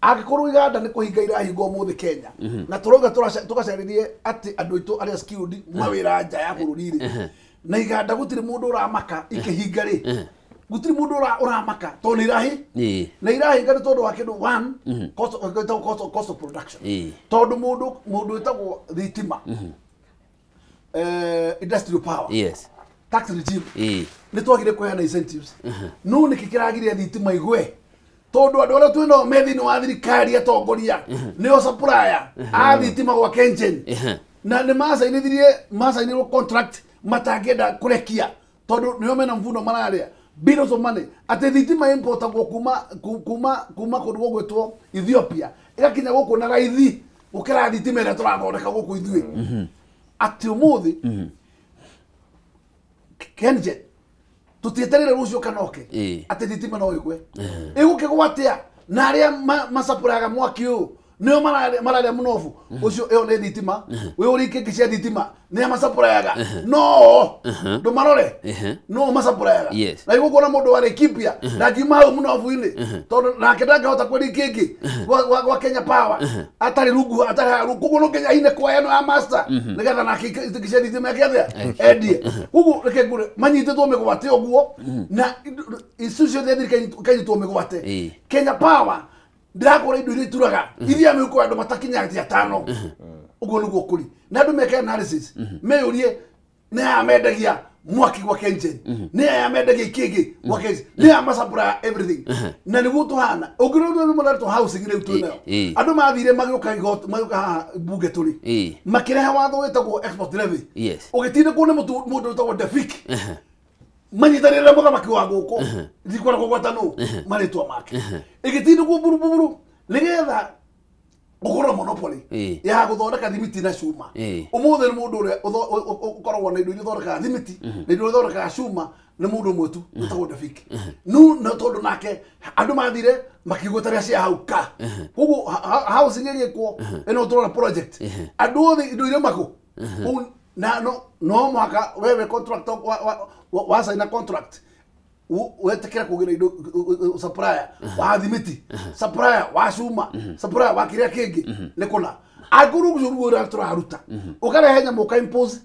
angĩkorwo iganda nĩ kũhinga irahingwo ũmũthĩ Kenya na tũrauga tũgacarĩrie atĩ andũ aitũ arĩa skilled mawĩra nja ya bũrũri rĩ na iganda gũtirĩ mũndũ ũramaka ikĩhinga rĩ gũtirĩ mũndũ ũramaka tondũ nĩ irahi na irahinga nĩ tondũ wa kĩndũ one cost of production tondũ mũndũ wĩtagwo thitima industrial power tax regime nĩ twagire kũheana incentives no nĩkĩ kĩragiria thitima igwe tondũ andũ arĩa twĩnao me thĩinĩ wa thirikari atongoria nĩo supplier a thitima gwa KenGen na nĩ macainĩrwo contract matangĩenda kũrekia tondũ nĩo mena mvuno mararĩa billions of money atĩ thitima importagwo kuma kũndũ gũgwĩtwo Ethiopia ĩgakinya gũkũ na raithi gũkĩra thitima ĩrĩa tũrathondeka gũkũ ithuĩ. Atĩ ũmũthĩ KenGen tũtietereire rũciũ kana oke atĩ thitima no ĩgwe ĩgũkĩgwa atĩa na arĩa macapũraga mwaki ũyũ nĩo mararĩa mũnobu ũcio ĩyo nĩ thitima wĩyũrie kĩngĩ cia thitima nĩ macapũraga no ndũmarore no macapũraga na igũkuona mũndũ wa Laikipia ndangiuma hau mũnobu-inĩ tondũ nake ndangĩhota kwendia kĩngĩ gwa Kenya Power atarĩ rungu atarĩ haha koguo no nginya aine kwa ĩno ya master nĩgetha nake ingĩ cia thitima eke atĩa endie. Koguo reke ngwĩre manyitĩtwo mĩgwate ũguo na institution ya thirikari ikanyitwo mĩgwate. Kenya Power ndĩrakũra indo iria ituraga iria mĩhuko ya andũ matakinyagia 5 ũguo nĩguo kũrĩ na andũ meke analysis meyũrie nĩ aya mendagia mwaki gwa KenGen nĩ aya mendagia ikĩngĩ gwa KenGen nĩ aya macapũraga everything na nĩguo tũhana ũngĩrora nĩ mũraretwo housing rĩu twĩnayo andũ mathire magĩũka haha mbunge tũrĩ makĩrehe watho wĩtagwo export levy ũgĩtindĩkwo nĩ mũndũ wĩtagwo Defik manyitanĩre na mũthamaki wa gũkũ ndikwenda kũgwata nũ marĩtwa make ĩgĩtindĩkwo buruburu nĩgetha gũkorwo na monopoly ya gũthondeka thimiti na cuma. Ũmũthĩ nĩ mũndũ ũrĩa ũkoragwo na indo iria ithondekaga thimiti na indo iria ithondekaga cuma nĩ mũndũ ũmwe tu wĩtagwo Defik no tondũ nake andũ mathire makĩgũtaria cia hau ka koguo housing ĩgĩkwo ĩno tũrona project andũ othe indo iria makũ na no mũhaka wewe contract wa sign a contract wetekera kũgĩra indo supplier wa thimiti supplier wa cuma supplier wa kĩrĩa kĩngĩ nĩ kũna angĩkorwo ũguo ũrĩa tũraruta ũkarehe nyamũ ũka impose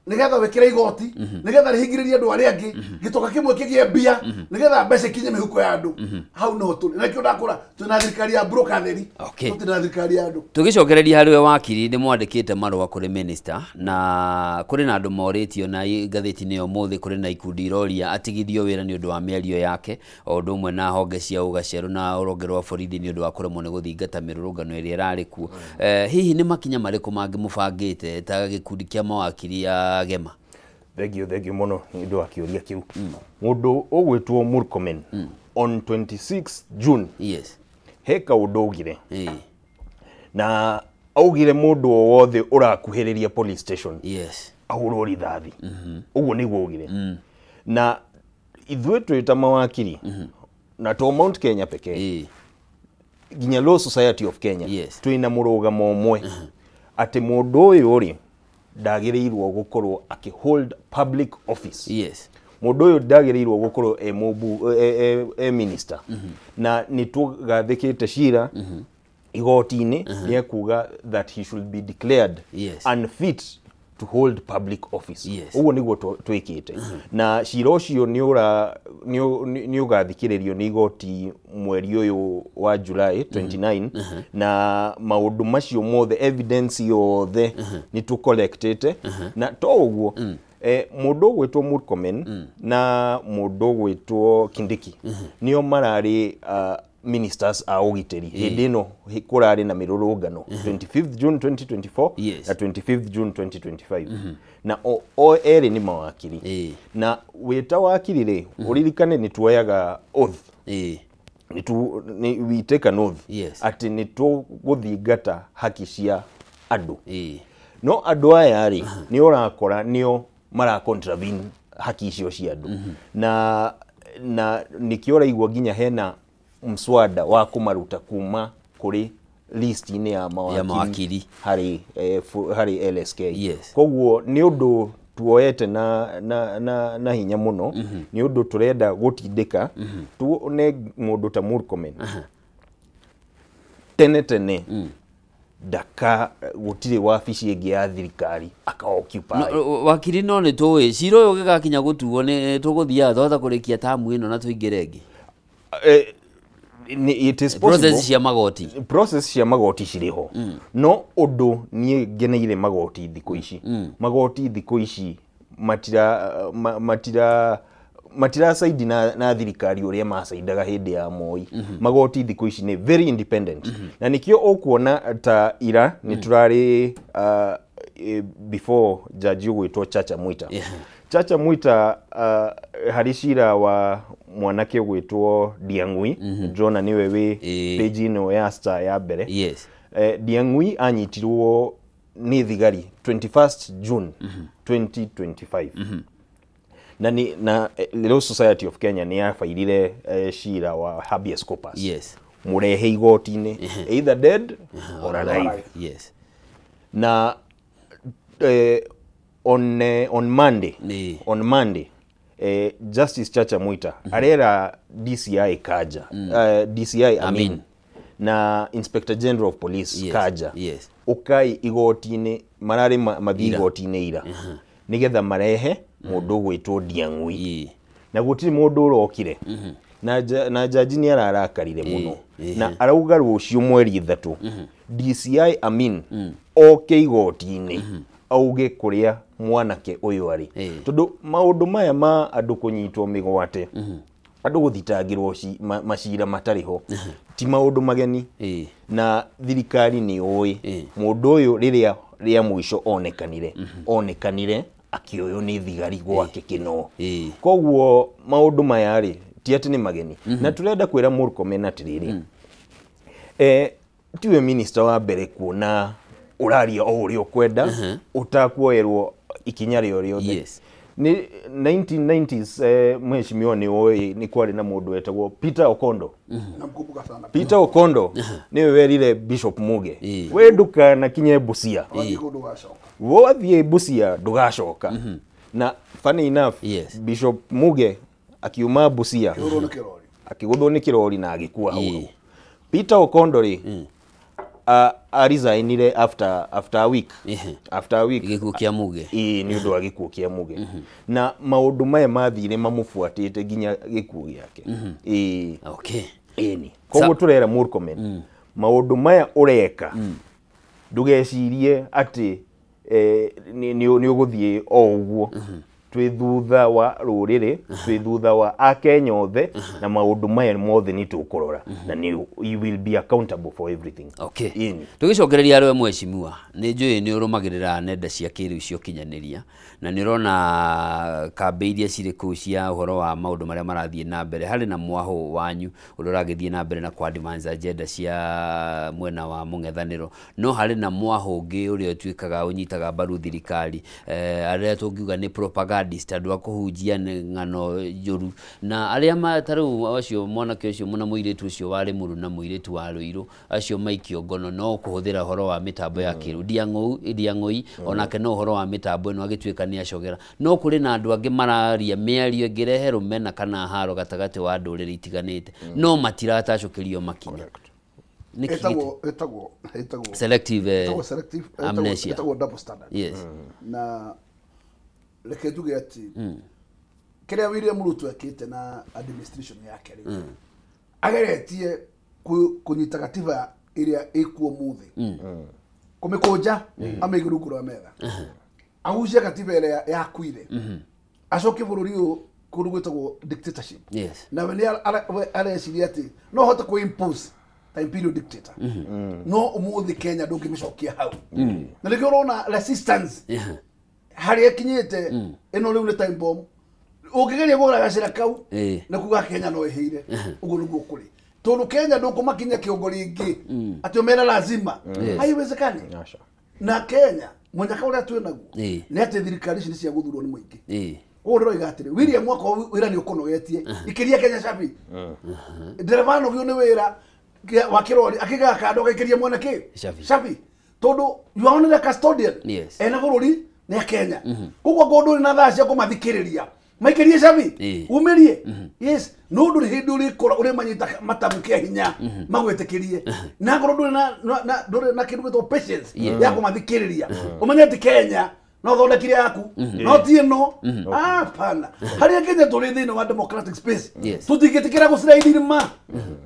Nigetha wikire igoti, nigetha rihingiririe andu aria angi, gitoka kimwe kigie mbia, nigetha mbeca ikinye mihuko ya andu. Hau no turi. Na kio ndakura twina thirikari ya broker theri. Tutina thirikari ya andu. Tugicokereria hari we wakiri ni mwandikite marua kuri minister na kuri na andu moritio na ngathĩti-inĩ ya ũmũthĩ kuri na ikundi iroria atigithio wĩra nĩ ũndũ wa mĩario yake o ũndũ ũmwe na honge cia ũgacerũ na ũronge rwa borithi nĩ ũndũ wa kũremwo nĩ gũthingata mĩrũrũngano ĩrĩa ĩrarĩ kuo. Hihi nĩ makinya marĩkũ mangĩ mũbangĩte ta gĩkundi kĩa mawakiri ya Gema? Thank you mũno nĩ ũndũ wa kĩũria kĩu. Mũndũ ũgwĩtwo Murkomen on 26 June he kaũndũ augire na augire mũndũ o wothe ũrakuhĩrĩria police station ahũrwo rithathi. Ũguo nĩguo augire. Na ithuĩ twĩ ta mawakiri na to Mount Kenya pekee, nginya Law Society of Kenya, twĩna mũrũgamo ũmwe atĩ mũndũ ũyũ rĩ ndagĩrĩirwo gũkorwo akĩ hold public office. Mũndũ ũyũ ndagĩrĩirwo gũkorwo e mũbu e minister. Na nĩ tũgathĩkĩte cira igoti-inĩ nĩ ekuga that he should be declared unfit to hold public office. Ũguo nĩguo twĩkĩte na cira ũcio nĩ ũgathikĩrĩrio nĩ igoti mweri ũyũ wa July 29 na maũndũ macio mothe, evidence yothe nĩ tũcollectĩte. Na to ũguo, mũndũ ũgwĩtwo Murkomen na mũndũ ũgwĩtwo Kindiki nĩo mararĩ ministers a ũgitĩri hĩndĩ ĩno kũrarĩ na mĩrũrũngano 25th June 2024 na 25th June 2025, na o erĩ nĩ mawakiri. Na wĩta wakiri rĩ, ũririkane nĩ tuoyaga oath, nĩ we take an oath atĩ nĩ tũgũthingata haki cia andũ. No andũ aya rĩ, nĩ ũrakora nĩo mara contravene haki icio cia andũ, na nĩkĩo ũraigua nginya hena mswada wa kũmaruta kuma kũrĩ list-inĩ ya mawakiri, mawakiri. Harĩ harĩ LSK. Koguo nĩ ũndũ tuoete na hinya mũno, nĩ ũndũ tũrenda gũtindĩka tuone mũndũ ta Murkomen tene tene ndaka gũtirĩ wabici ĩngĩ ya thirikari aka occupy. No, wakiri, no nĩ tũĩ cira ũyũ ũgĩgakinya gũtuo nĩ tũgũthiaga twahota kũrĩkia tamu ĩno na tũingĩre ĩngĩ. It is possible. Process cia magoti. Process cia magoti cirĩ ho, no ũndũ niĩ ngeneire magoti thikũ ici, magoti thikũ ici matira saidi na thirikari ũrĩa macaidaga hĩndĩ ya Moi. Magoti thikũ ici nĩ very independent, na nĩkĩo ũkuona ta ira nĩ tũrarĩ before jaji ũgwĩtwo Chacha Mwita. Chacha Mwita, harĩ cira wa mwanake ũgwĩtwo Ndiang'ui, ndĩrona nĩwe wĩ page ĩno ya Star ya mbere. Ndiang'ui anyitirwo nĩ thigari 21st June 2025, na ni na Law Society of Kenya nĩ yabairire cira wa habeas corpus mũrehe igoti-inĩ either dead or alive. Na on Monday, on Monday, Justice Chacha Mwita arera DCI Kaja, DCI Amin, Amin. na Inspector General of Police Kaja, ukai igoti-inĩ, mararĩ mathiĩ Ira. igoti-inĩ ira nĩgetha marehe mũndũ ũgwĩtwo Ndiang'ui, na gũtirĩ mũndũ ũrokire, na jaji nĩ ararakarire mũno na arauga rũciũ mweri 3 DCI Amin oke igoti-inĩ auge kũrĩa mwanake ũyũ arĩ, tondũ maũndũ maya ma andũ kũnyitwo mĩgwate, andũ gũthitangĩrwo macira matarĩ ho ti maũndũ mageni, na thirikari nĩ ũĩ mũndũ ũyũ rĩrĩa rĩa mũico onekanire akĩoywo nĩ thigari gwake Kĩnoo. Koguo maũndũ maya rĩ ti atĩ nĩ mageni, na tũrenda kwĩra Murkomen atĩrĩrĩ, tiwe minister wa mbere kuona ũraria o ũrĩa ũkwenda ũtakuoerwo ikinya rĩo rĩothe. Nĩ 1990s, mheshimiwa nĩ ũĩ nĩ kwarĩ na mũndũ wetagwo Peter Okondo. Namkumbuka sana. Peter Okondo nĩwe werire Bishop Muge, we ndũkanakinye Busia, Wathiĩ kũndũ ũgacoka. wathiĩ Busia ndũgacoka. Na funny enough, Bishop Muge akiuma Busia Kĩhũrwo nĩ kĩrori. Akĩgũthwo nĩ kĩrori na agĩkua hau hau. Peter Okondo rĩ Aresignire after a week. After a week gĩkuũ kĩa Muge. Ĩĩ, nĩ ũndũ wa gĩkuũ kĩa Muge. Na maũndũ maya mathire mamũbuatĩte nginya gĩkuũ gĩake. Ĩĩ. Okay. Ĩni. Koguo tũrera Murkomen, maũndũ maya ũreka ndũgecirie atĩ nĩ ũgũthiĩ o ũguo. Twĩ thutha wa rũrĩrĩ, twĩ thutha wa akenya othe, na maũndũ maya mothe nĩ tũkũrora, na nĩ you will be accountable for everything. Okay. Ĩni. Tũgĩcokereria arĩa mheshimiwa, nĩ njũĩ nĩ ũrũmagĩrĩra nenda cia kĩrĩu cia ũkinyanĩria, na nĩ ũrona kambĩ iria cirĩ kũu cia ũhoro wa maũndũ marĩa marathiĩ na mbere. Harĩ na mwahũ wanyu ũrĩa ũragĩthiĩ na mbere na kwa advance agenda cia mwena wa mũng'ethanĩro, no harĩ na mwahũ ũngĩ ũrĩa ũtuĩkaga ũnyitaga mbaru thirikari, arĩa tũngiuga nĩ propagandist, andũ a kũhunjia ng'ano njũru, na arĩa ta rĩu acio mwanake ũcio na mũirĩtu ũcio wa Limuru na mũirĩtu wa Ruiru, acio maikio ngono no kũhũthĩra ũhoro wa mĩtambo ya kĩrĩu. Ndiang'ũi onake no ũhoro wa mĩtambo ĩno agĩtuĩka nĩ acogera. No kũrĩ na andũ angĩ mararia mĩario ĩngĩrehe rũmena kana haro gatagatĩ wa ndũrĩrĩ itiganĩte, no matiratacũkĩrio makinya. Ĩtagwo selective amnesia, ĩtagwo double standard. Yes. Na reke njuge atĩ kĩrĩa William Ruto ekĩte na administration yake rĩ, ageretie kũnyita gatiba ĩrĩa ĩkuo mũthĩ, kũmĩkũnja amĩige rungu rwa metha, agucie gatiba ĩrĩa yakuire, acokie bũrũri ũyũ kũndũ gwĩtagwo dictatorship. Yes. Na we nĩ areciria atĩ no ahote kũ impose ta imperial dictator. No ũmũthĩ Kenya ndũngĩmĩcokia hau. Na nĩkĩo ũrona resistance harĩa ĩkinyĩte ĩno rĩu nĩ time bomb. Ũngĩgeria kũgũra gacĩra kau na kuga Kenya no ĩhĩire, ũguo nĩguo kũrĩ. Tondũ Kenya ndũkũmakinya kĩongo rĩngĩ atĩ ũmere lazima, haiwezekani. Na Kenya mũnyaka ũrĩa twĩ naguo nĩ atĩ thirikari ici nĩ cia gũthurwo nĩ mũingĩ. Koguo ndĩroiga atĩrĩ, William akorwo wĩra nĩ ũkũnogetie, ikĩria Kenya cabi. Ndereba anogio nĩ wĩra wa kĩrori akĩigaga kando agaikĩria mwene kĩ cabi, tondũ you are only a custodian. Ena bũrũri nĩ a Kenya. Koguo akorwo ndũrĩ na thaa cia kũmathikĩrĩria, maikĩrie cabi, umĩrie. Yes, no ndũrĩ hĩndĩ ũrĩkora ũrĩmanyita matamu kĩa hinya magwĩtĩkĩrie. Na akorwo ndũrĩ na ndũrĩ na kĩndũ gĩtagwo patience ya kũmathikĩrĩria, ũmenye atĩ Kenya no thondekire yaku, no ti ĩno. Hapana. Harĩa Kenya tũrĩ thĩinĩ wa democratic space, tũtingĩtĩkĩra gũciraithia irima.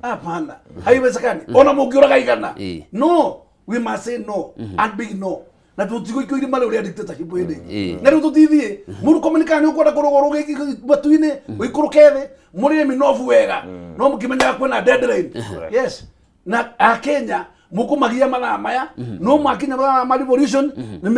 Hapana, haiwezekani. Ona mũngĩũraga igana, no, we must say no and big no. Na tũtigũikio irima rĩu rĩa dictatorship hĩndĩ ĩngĩ. Na rĩu tũtithiĩ Murkomen kana nĩ ũkwenda kũrũgwo matu-inĩ ũikũrũke thĩ mũrĩe mĩnofu wega, no mũkĩmenyaga kwĩna deadline. Yes. Na akenya mũkũmagia mathaa maya, no makinya mathaa ma revolution nĩ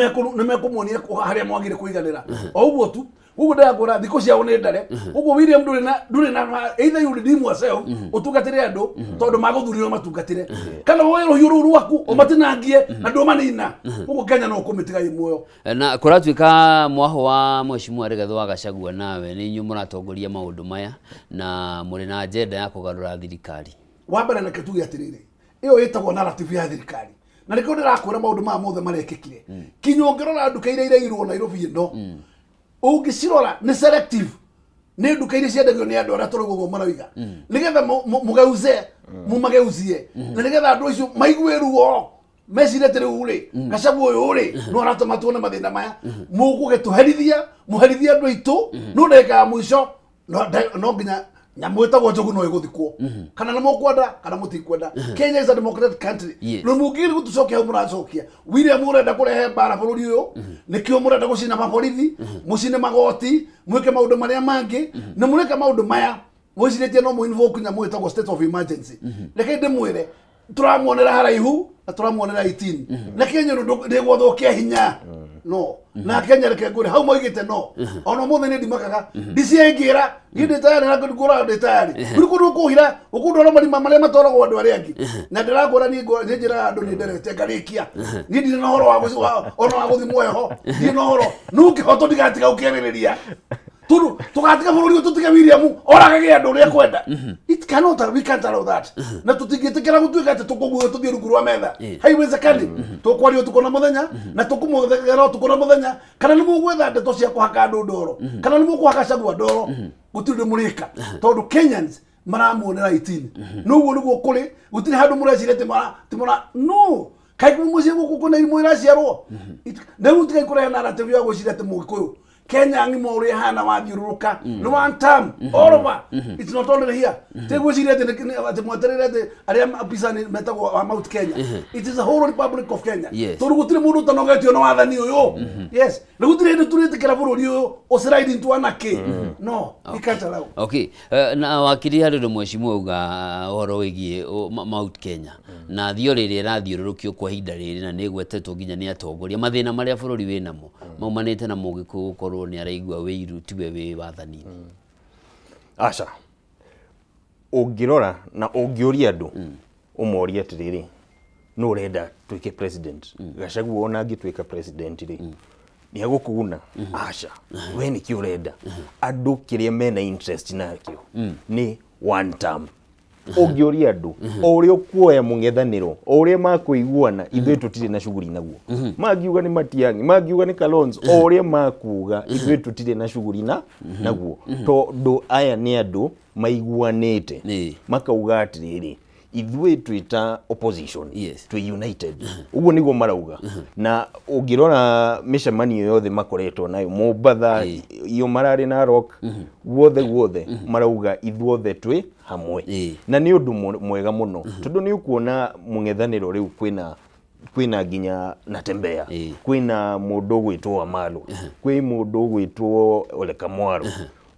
mekũmuonia harĩa mwagire kũiganĩra. O ũguo tu. Koguo ndĩrakwĩra thikũ ciao nĩ ndare. Koguo William ndũrĩ na either you redeem yourself ũtungatĩre andũ tondũ magũthurirwo matungatĩre, kana woe rũhiũ rũu rwaku ũmatinangie na ndũmanina. Koguo Kenya no ũkũmĩtiga ĩ muoyo. Na kũratuĩka mwahũ wa mheshimiwa Rigathĩ wa Gachagua nawe nĩ inyuĩ mũratongoria maũndũ maya na mũrĩ na agenda ya kũgarũra thirikari. Wa mbere reke tuge atĩrĩrĩ, ĩyo ĩtagwo narrative ya thirikari. Na nĩkĩo ndĩrakwĩra maũndũ maya mothe marekĩkire. Kinya ũngĩrora nduka iria irairwo Nairobi ĩno, ũngĩcirora nĩ selective, nĩ nduka iria ciendagio nĩ andũ arĩa tũrauga ũguo maroiga, nĩgetha mũgeuze, mũmageuzie, na nĩgetha andũ acio maigue ruo, mecirie atĩ rĩu rĩ, Gachagua ũyũ rĩ, no aratũma tuone mathĩna maya, mũgũgĩtũherithia, mũherithie andũ aitũ, no ndagĩka ya mũico no nginya nyamũ ĩtagwo njogu no ĩgũthikwo, kana nĩ mũkwenda kana mũtikwenda. Kenya is a democratic country. No mũngĩgeria gũtũcokia hau mũracokia. William ũrenda kũrehe mbara bũrũri ũyũ, nĩkĩo mũrenda gũcina maborithi, mũcine magoti, mwĩke maũndũ marĩa mangĩ, na mũreka maũndũ maya mwĩcirĩtie no mũinvoke nyamũ ĩtagwo state of emergency. Reke ndĩmwĩre, tũramuonera haraihu na tũramuonera 18. Na Kenya ndĩgwathwo hinya. No, na Kenya reke ngwĩre hau moigĩte no. Ona ũmũthĩ nĩ ndimakaga, ndiciaingĩra, niĩ ndĩ tayari na ngũra ndĩ tayari. Kũrĩ kũndũ ũkũhira, ũkũndwara marima marĩa matwaragwo andũ arĩa angĩ. Na ndĩrakwĩra niĩ nĩ njĩraga andũ nĩ nderete ngarĩkia. Niĩ ndirĩ na ũhoro wa ona wa gũthimwo heho, ndirĩ na ũhoro. No kĩhoto ndigatiga gũkĩarĩrĩria. Tondũ tũgatiga bũrũri ũyũ tũtige William oragage andũ ũrĩa ekwenda. It cannot, we can't allow that. Na tũtingĩtĩkĩra gũtuĩka atĩ tũkũguo tũthiĩ rungu rwa metha. Haiwezekani. Tũkwaria ũtukũ na mũthenya, na tũkũmũthegera ũtukũ na mũthenya, kana nĩ mũgwetha ndeto cia kũhaka andũ ndoro, kana nĩ mũkũhaka Gachagua ndoro, gũtirĩ ũndũ mũrĩka. Tondũ Kenyans maramuonera 18. Noguo nĩguo kũrĩ, gũtirĩ handũ mũreciria atĩ no. Kai muciĩ gũkũ kwĩna irimũ iraciarwo. Rĩu tigai kũrehe narrative ya gwĩciria atĩ Mũgĩkũyũ Kenya ng'ima ũrĩa ĩhana wathiũrũrũka nĩ one term all over. It's not only here. Ti gwĩciria atĩ mwetereire atĩ arĩa apicani metagwo wa Mount Kenya. It is a whole Republic of Kenya. Tondũ gũtirĩ mũndũ ũtanogetio nĩ wathani ũyũ. Yes. Rĩu gũtirĩ hĩndĩ tũrĩtĩkĩra bũrũri ũyũ ũslide into anarchy. No, we can't allow. Okay, na wakiri harĩ ũndũ mheshimiwa auga ũhoro wĩgiĩ Mount Kenya na theory ĩrĩa ĩrathiũrũrũkio kwa ihinda rĩrĩ na nĩ ĩgwetetwo nginya nĩ atongoria mathĩna marĩa bũrũri wĩnamo maumanĩte na Mũgĩkũyũ gũkorwo nĩ araigua wĩiru tiwe wĩ wathani-inĩ. Aca, ũngĩrora na ũngĩũria andũ ũmorie atĩrĩrĩ, nũ ũrenda tuĩke president? Gachagua ona angĩtuĩka president rĩ, nĩ egũkũguna? Aca, we nĩkĩ ũrenda? Andũ kĩrĩa mena interest nakĩo nĩ one term. Ũngĩũria andũ o ũrĩa ũkuoya mũng'ethanĩro, o ũrĩa makũiguana, ithuĩ tũtirĩ na shughuli naguo. Mangiuga nĩ Matiang'i, mangiuga nĩ Kalonzo, o ũrĩa makuga ithuĩ tũtirĩ na shughuli na naguo, tondũ aya nĩ andũ maiguanĩte makauga atĩrĩrĩ, ithuĩ twĩ ta opposition, twĩ united. Ũguo nĩguo marauga. Na ũngĩrora mĩcemanio yothe makoretwo nayo Mombatha, iyo mararĩ na Rock, guothe guothe marauga ithuothe twĩ hamwe. Na nĩ ũndũ mwega mũno, tondũ nĩ ũkuona mũng'ethanĩro rĩu kwĩna nginya Natembeya, kwĩna mũndũ ũgwĩtwo Wamalwa, kwĩ mũndũ ũgwĩtwo Ole Kamwaro.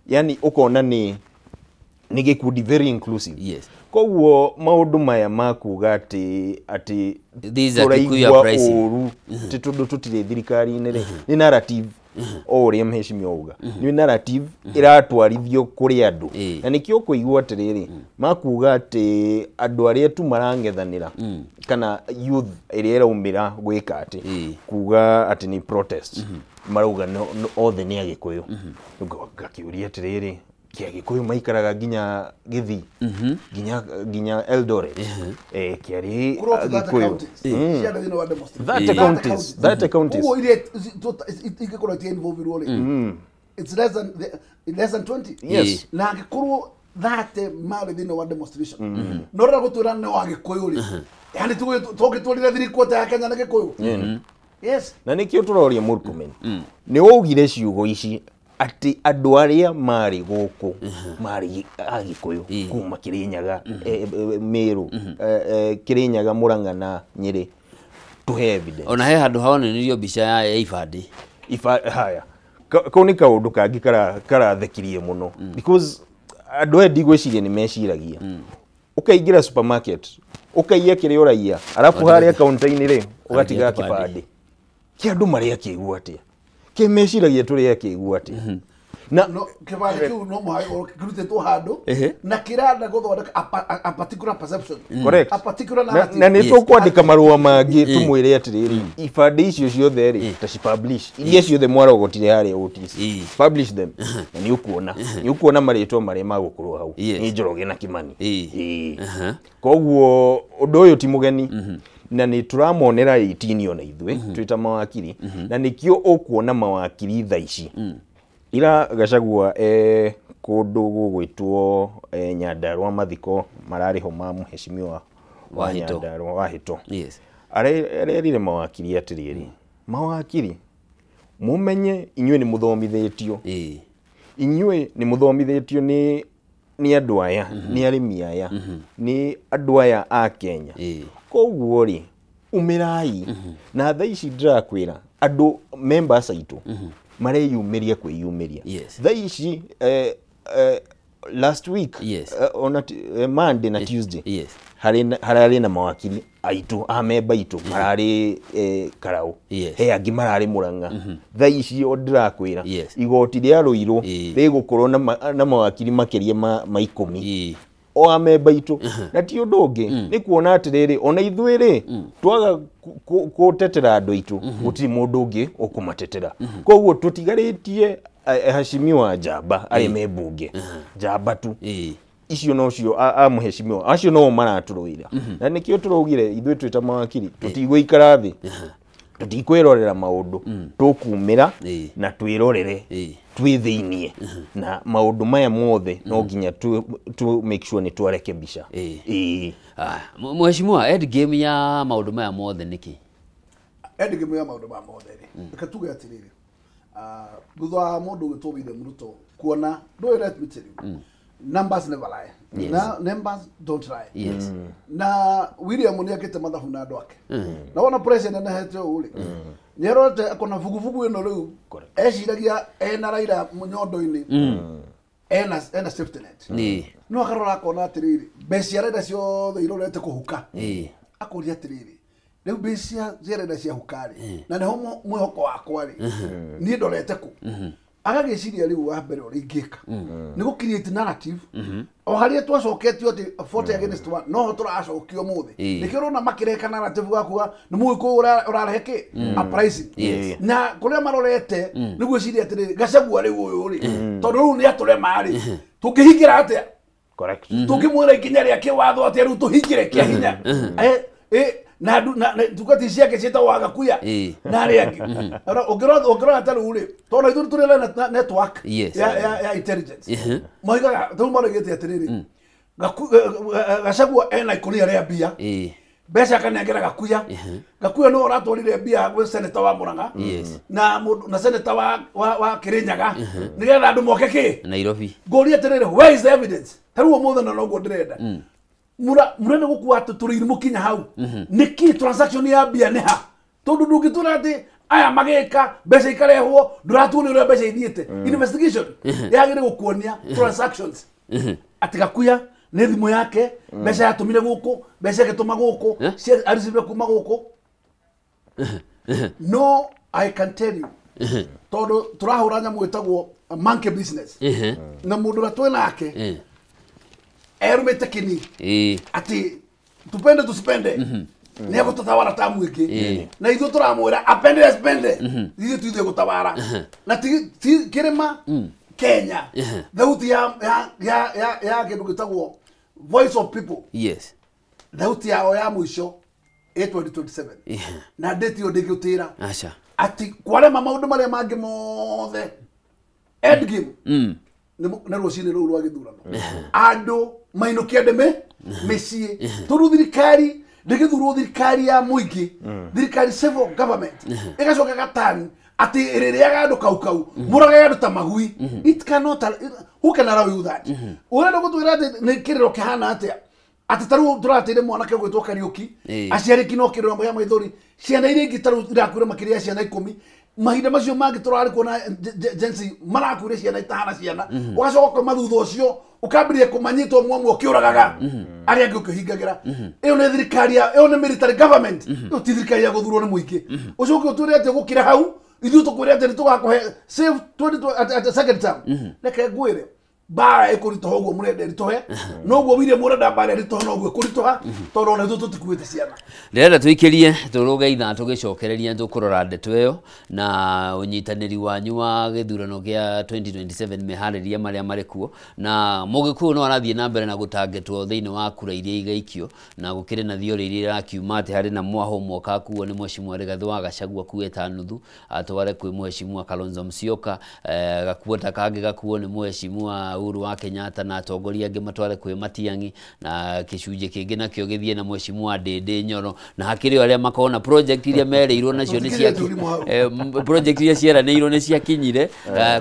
Yani ũkona nĩ gĩkundi very inclusive. Yes. Koguo maũndũ maya makuga atĩ tũraigua ũru ti tondũ tũtirĩ thirikari-inĩ rĩ, nĩ narrative o ũrĩa mheshimiwa auga, nĩ narrative ĩratwarithio kũrĩ andũ. Na nĩkĩo ũkũigua atĩrĩrĩ, makuga atĩ andũ arĩa tu marang'ethanĩra kana youth ĩrĩa ĩraumĩra gwĩka atĩ kuga atĩ nĩ protest, marauga othe nĩ Agĩkũyũ. Ngakĩũria atĩrĩrĩ, kĩagĩkũyũ maikaraga nginya Gĩthii, nginya Eldoret, kĩarĩ Agĩkũyũ. 30 counties. Ũguo iria ingĩkorwo itiinvolvirwo rĩ, it's less than 20. Yes. Na angĩkorwo 30 marĩ thĩinĩ wa demonstration, no rĩrĩa gũtwĩra nĩ Agĩkũyũ rĩ, yani tũngĩtwarire thirikari ya Kenya na Gĩkũyũ. Yes. Na nĩkĩo tũroria Murkomen, nĩ waugire ciugo ici atĩ andũ arĩa marĩ gũkũ marĩ Agĩkũyũ kuma Kĩrĩnyaga, Meru, Kĩrĩnyaga, Murang'a na Nyĩrĩ, tũhe evidence. Ona he handũ haonanirio mbica ya ibandĩ. Haya, kau nĩ kaũndũ kangĩ karathekirie mũno, because andũ aya ndigwĩciria nĩ meciragia. Ũkaingĩra supermarket, ũkaiya kĩrĩa ũraiya, arabu harĩa kaunta-inĩ rĩ, ũgatiga kĩbandĩ. Kĩ andũ marĩ akĩgu atĩa? Kĩ meciragia tũrĩ akĩgu atĩa? Na kĩbandĩ kĩu no mũhaka kĩrutĩtwo handũ na kĩrenda gũthondeka a particular perception. Correct. A particular narrative. Na nĩ tũkwandĩka marũa mangĩ tũmwĩre atĩrĩrĩ, ibandĩ icio ciothe rĩ, ta ci publish. Iria ciothe mwarogotire harĩa OTC. Publish them. Na nĩ ũkuona marĩtwa marĩa magũkorwo hau. Nĩ Njoroge na Kimani. Koguo ũndũ ũyũ ti mũgeni. Na nĩ tũramonera 18 ona ithuĩ twĩ ta mawakiri, na nĩkĩo ũkuona mawakiri thaa ici. Ira Gachagua kũndũ gũgwĩtwo Nyandarua mathiko mararĩho ma mheshimiwa wa Nyandarua Wahito. Yes. Arerire mawakiri atĩrĩrĩ, mawakiri mũmenye inyuĩ nĩ mũthomithĩtio. Inyuĩ nĩ mũthomithĩtio nĩ andũ aya, nĩ arĩmi aya, nĩ andũ aya a Kenya. Koguo rĩ, umĩrai. Na thaa ici ndĩrakwĩra andũ members aitũ mareyumĩria kwĩyumĩria. Thaa ici last week, ona Monday na Tuesday, hararĩ na mawakiri aitũ, a memba aitũ mararĩ Karau, he angĩ mararĩ Murang'a. Thaa ici o ndĩrakwĩra igoti rĩa Ruiru rĩgũkorwo na mawakiri makĩria ma 10 o a memba aitũ. Na ti ũndũ ũngĩ nĩ kuona atĩrĩrĩ, ona ithuĩ rĩ twaga gũtetera andũ aitũ, gũtirĩ mũndũ ũngĩ ũkũmatetera. Koguo tũtigarĩtie heshimiwa njamba arĩa me mbunge, njamba tu icio nocio a mheshimiwa acio no maratũrũĩra. Na nĩkĩo tũraugire ithuĩ twĩ ta mawakiri tũtigũikara thĩ, Tutikwirorera maundu tukumira na twirorere twi thiinie na maundu maya mothe no nginya tu make sure ni twarekebisha. Mheshimiwa, end game ya maundu maya mothe niki? End game ya maundu maya mothe ri reke tuge atiriri, thutha wa mundu gwitwo William Ruto kuona ndũĩ, let me tell you, numbers never lie. Yes. Na numbers don't lie. Yes. Na William nĩ akĩte mathabu na andũ ake. Na wona president anehete ũũ rĩ, nĩ arorete akona vuguvugu ĩno rĩu eciragia ena Raila nyondo-inĩ, ena safety net. No akarora akona atĩrĩrĩ, mbeca cia Raila ciothe irorete kũhuka. Akoria atĩrĩrĩ, rĩu mbeca cia Raila ciahuka rĩ, na nĩho mwĩhoko wakwa rĩ, niĩ ndorete kũ? Agagĩciria rĩu wa mbere ũrĩa ingĩka nĩ gũ create narrative o harĩa twacoketio atĩ 40 against 1 no tũracokio mũthĩ. Nĩkĩo ũrona makĩreka narrative gakuga nĩ mũgĩkũyũ ũrarehe kĩ uprising, na kũrĩa marorete nĩ gwĩciria atĩrĩrĩ, Gachagua rĩu ũyũ rĩ, tondũ rĩu nĩ atũrema rĩ, tũngĩhingĩra atĩa? Correct. Tũngĩmwĩra ikinya rĩa kĩwatho atĩa rĩu tũhingĩre kĩa hinya? Na ndungati ciake ciĩtagwo Agakuya na arĩa angĩ. Ũngĩrora ta rĩu rĩ, tondũ ithuĩ tũrĩ na network ya intelligence, moigaga rĩu maroigĩte atĩrĩrĩ, Gachagua ena ikũnia rĩa mbia, mbeca akanengera Gakuya. Gakuya nĩwe ũratwarire mbia gwĩ senator wa Murang'a na senator wa Kirinyaga nĩgetha andũ moke kĩ Nairobi. Ngũria atĩrĩrĩ, where is the evidence? Ta rĩu ũmũthĩ na noguo ndĩrenda murenda gũkua atĩ tũrĩ mũkinya hau nĩkĩ transaction ya mbia nĩ ha? Tondũ ndũngĩtwĩra atĩ aya magĩka mbeca ikarehwo, ndũratuonia ũrĩa mbeca ithiĩte. Investigation yagĩrĩire gũkuonia transactions atĩ Gakuya nĩ thimũ yake, mbeca yatũmire gũkũ, mbeca ĩgĩtũma gũkũ, areceive kuma gũkũ. No I can tell you, tondũ tũrahũra nyamũ ĩtagwo monkey business, na mũndũ ũrĩa twĩ nake erumĩte kini ati tupende tusipende nĩ egũtũtawara ta mwĩngĩ, na ithuĩ tũramwĩra apende asipende, ithuĩ tuithuĩ gũtawara na ti kĩrĩma Kenya thauti ya kĩndũ gĩtagwo voice of people. Yes. Thauti yao ya mũico ĩ 2027 na date ĩyo ndĩngĩũtĩra atĩ kwarema maũndũ marĩa mangĩ mothe, end game nĩ rũcinĩ rũu rwa gĩthurano andũ mainũkie ndeme mĩciĩ, tondũ thirikari ndĩgĩthurwo thirikari ya mũingĩ, thirikari civil government ĩgacoka gatani atĩ ĩrĩrĩaga andũ kaukau, mũragaga andũ ta magui. It cannot, who can allow you that? Ũrenda gũtwĩra atĩ nĩ kĩrĩro kĩhana atĩa atĩ ta rĩu tũrateire mwanake ũgwĩtwo Kariũki, aciari kino kĩrĩro kĩa maithori, ciana iria ingĩ ta rĩu irakuire makĩria ya ciana 10, mahinda macio mangĩ tũrarĩ kuona Gen Z marakuire ciana itahana ciana, ũgacoka ũkauma thutha ũcio ũkambĩrĩria kũmanyitwo mwamwe ũkĩũragaga arĩa angĩ ũkĩhingagĩra. Ĩyo nĩ thirikari ya, ĩyo nĩ military government, ĩyo ti thirikari ya gũthurwo nĩ mũingĩ. Ũcoke ũtwĩre atĩ gũkĩra hau ithuĩ tũkwĩre atĩ nĩ tũgakũhe save 20 at second term. Reke ngwĩre mbara ĩkũritũha ũguo mũrenda ĩritũhe, noguo William ũrenda mbara ĩritũhe noguo ĩkũritũha, tondũ ona ithuĩ tũtikuĩte ciana. Ndĩrenda tũikĩrie tũrũge ithaa tũgĩcokereria tũkũrora ndeto ĩyo na ũnyitanĩri wanyu wa gĩthurano kĩa 2027, meharĩria marĩa marĩ kuo, na Mũgĩkũyũ no arathiĩ na mbere na gũtangĩtwo thĩinĩ wa kura iria igaikio, na gũkĩrĩ na theory iria irakiuma atĩ harĩ na mwaho ũmwe ũkakuo nĩ Mheshimiwa Rigathĩ wa Gachagua akuĩte ta nuthu atware kwĩ Mheshimiwa Kalonzo Musyoka, gakuo ta kangĩ gakuo nĩ Mheshimiwa Uhuru wa Kenyatta na atongoria angĩ matware kwĩ Matiang'i, na gĩcunjĩ kĩngĩ nakĩo gĩthiĩ na Mheshimiwa Ndĩndĩ Nyoro, na hakĩrĩ o arĩa makoragwo na project iria merĩirwo nacio nĩ cia project iria cieranĩirwo nĩ ciakinyire,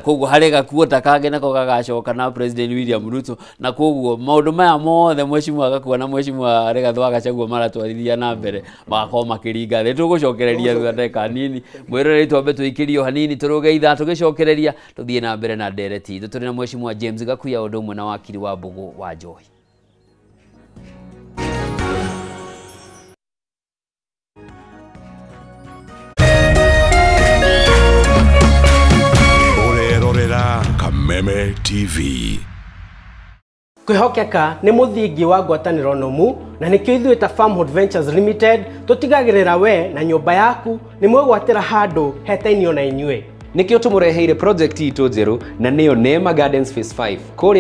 koguo harĩ gakuo ta kangĩ nako gagacoka na President William Ruto, na koguo maũndũ maya mothe Mheshimiwa Gakua na Mheshimiwa Rigathĩ wa Gachagua maratwarithia na mbere magakorwo makĩringa thĩ. Tũgũcokereria thutha ndagĩka nini, mwĩroreri twambe tũikĩrio hanini tũrũge ithaa tũgĩcokereria tũthiĩ na mbere na ndereti itũ. Tũrĩ na Mheshimiwa James Gakuya ũndũ ũmwe na wakiri wa Mbũgũ wa Njohi. Ũrerorera Kameme TV. Kwĩhokeka nĩ mũthingi wa ngwatanĩro nũmu, na nĩkĩo ithuĩ ta Farmhold Ventures Limited tũtigagĩrĩra we na nyũmba yaku nĩ mwegwatĩra handũ hetainio na inyuĩ. Nĩkĩo tũmũreheire project itũ njerũ na nĩyo Neema Gardens Phase 5.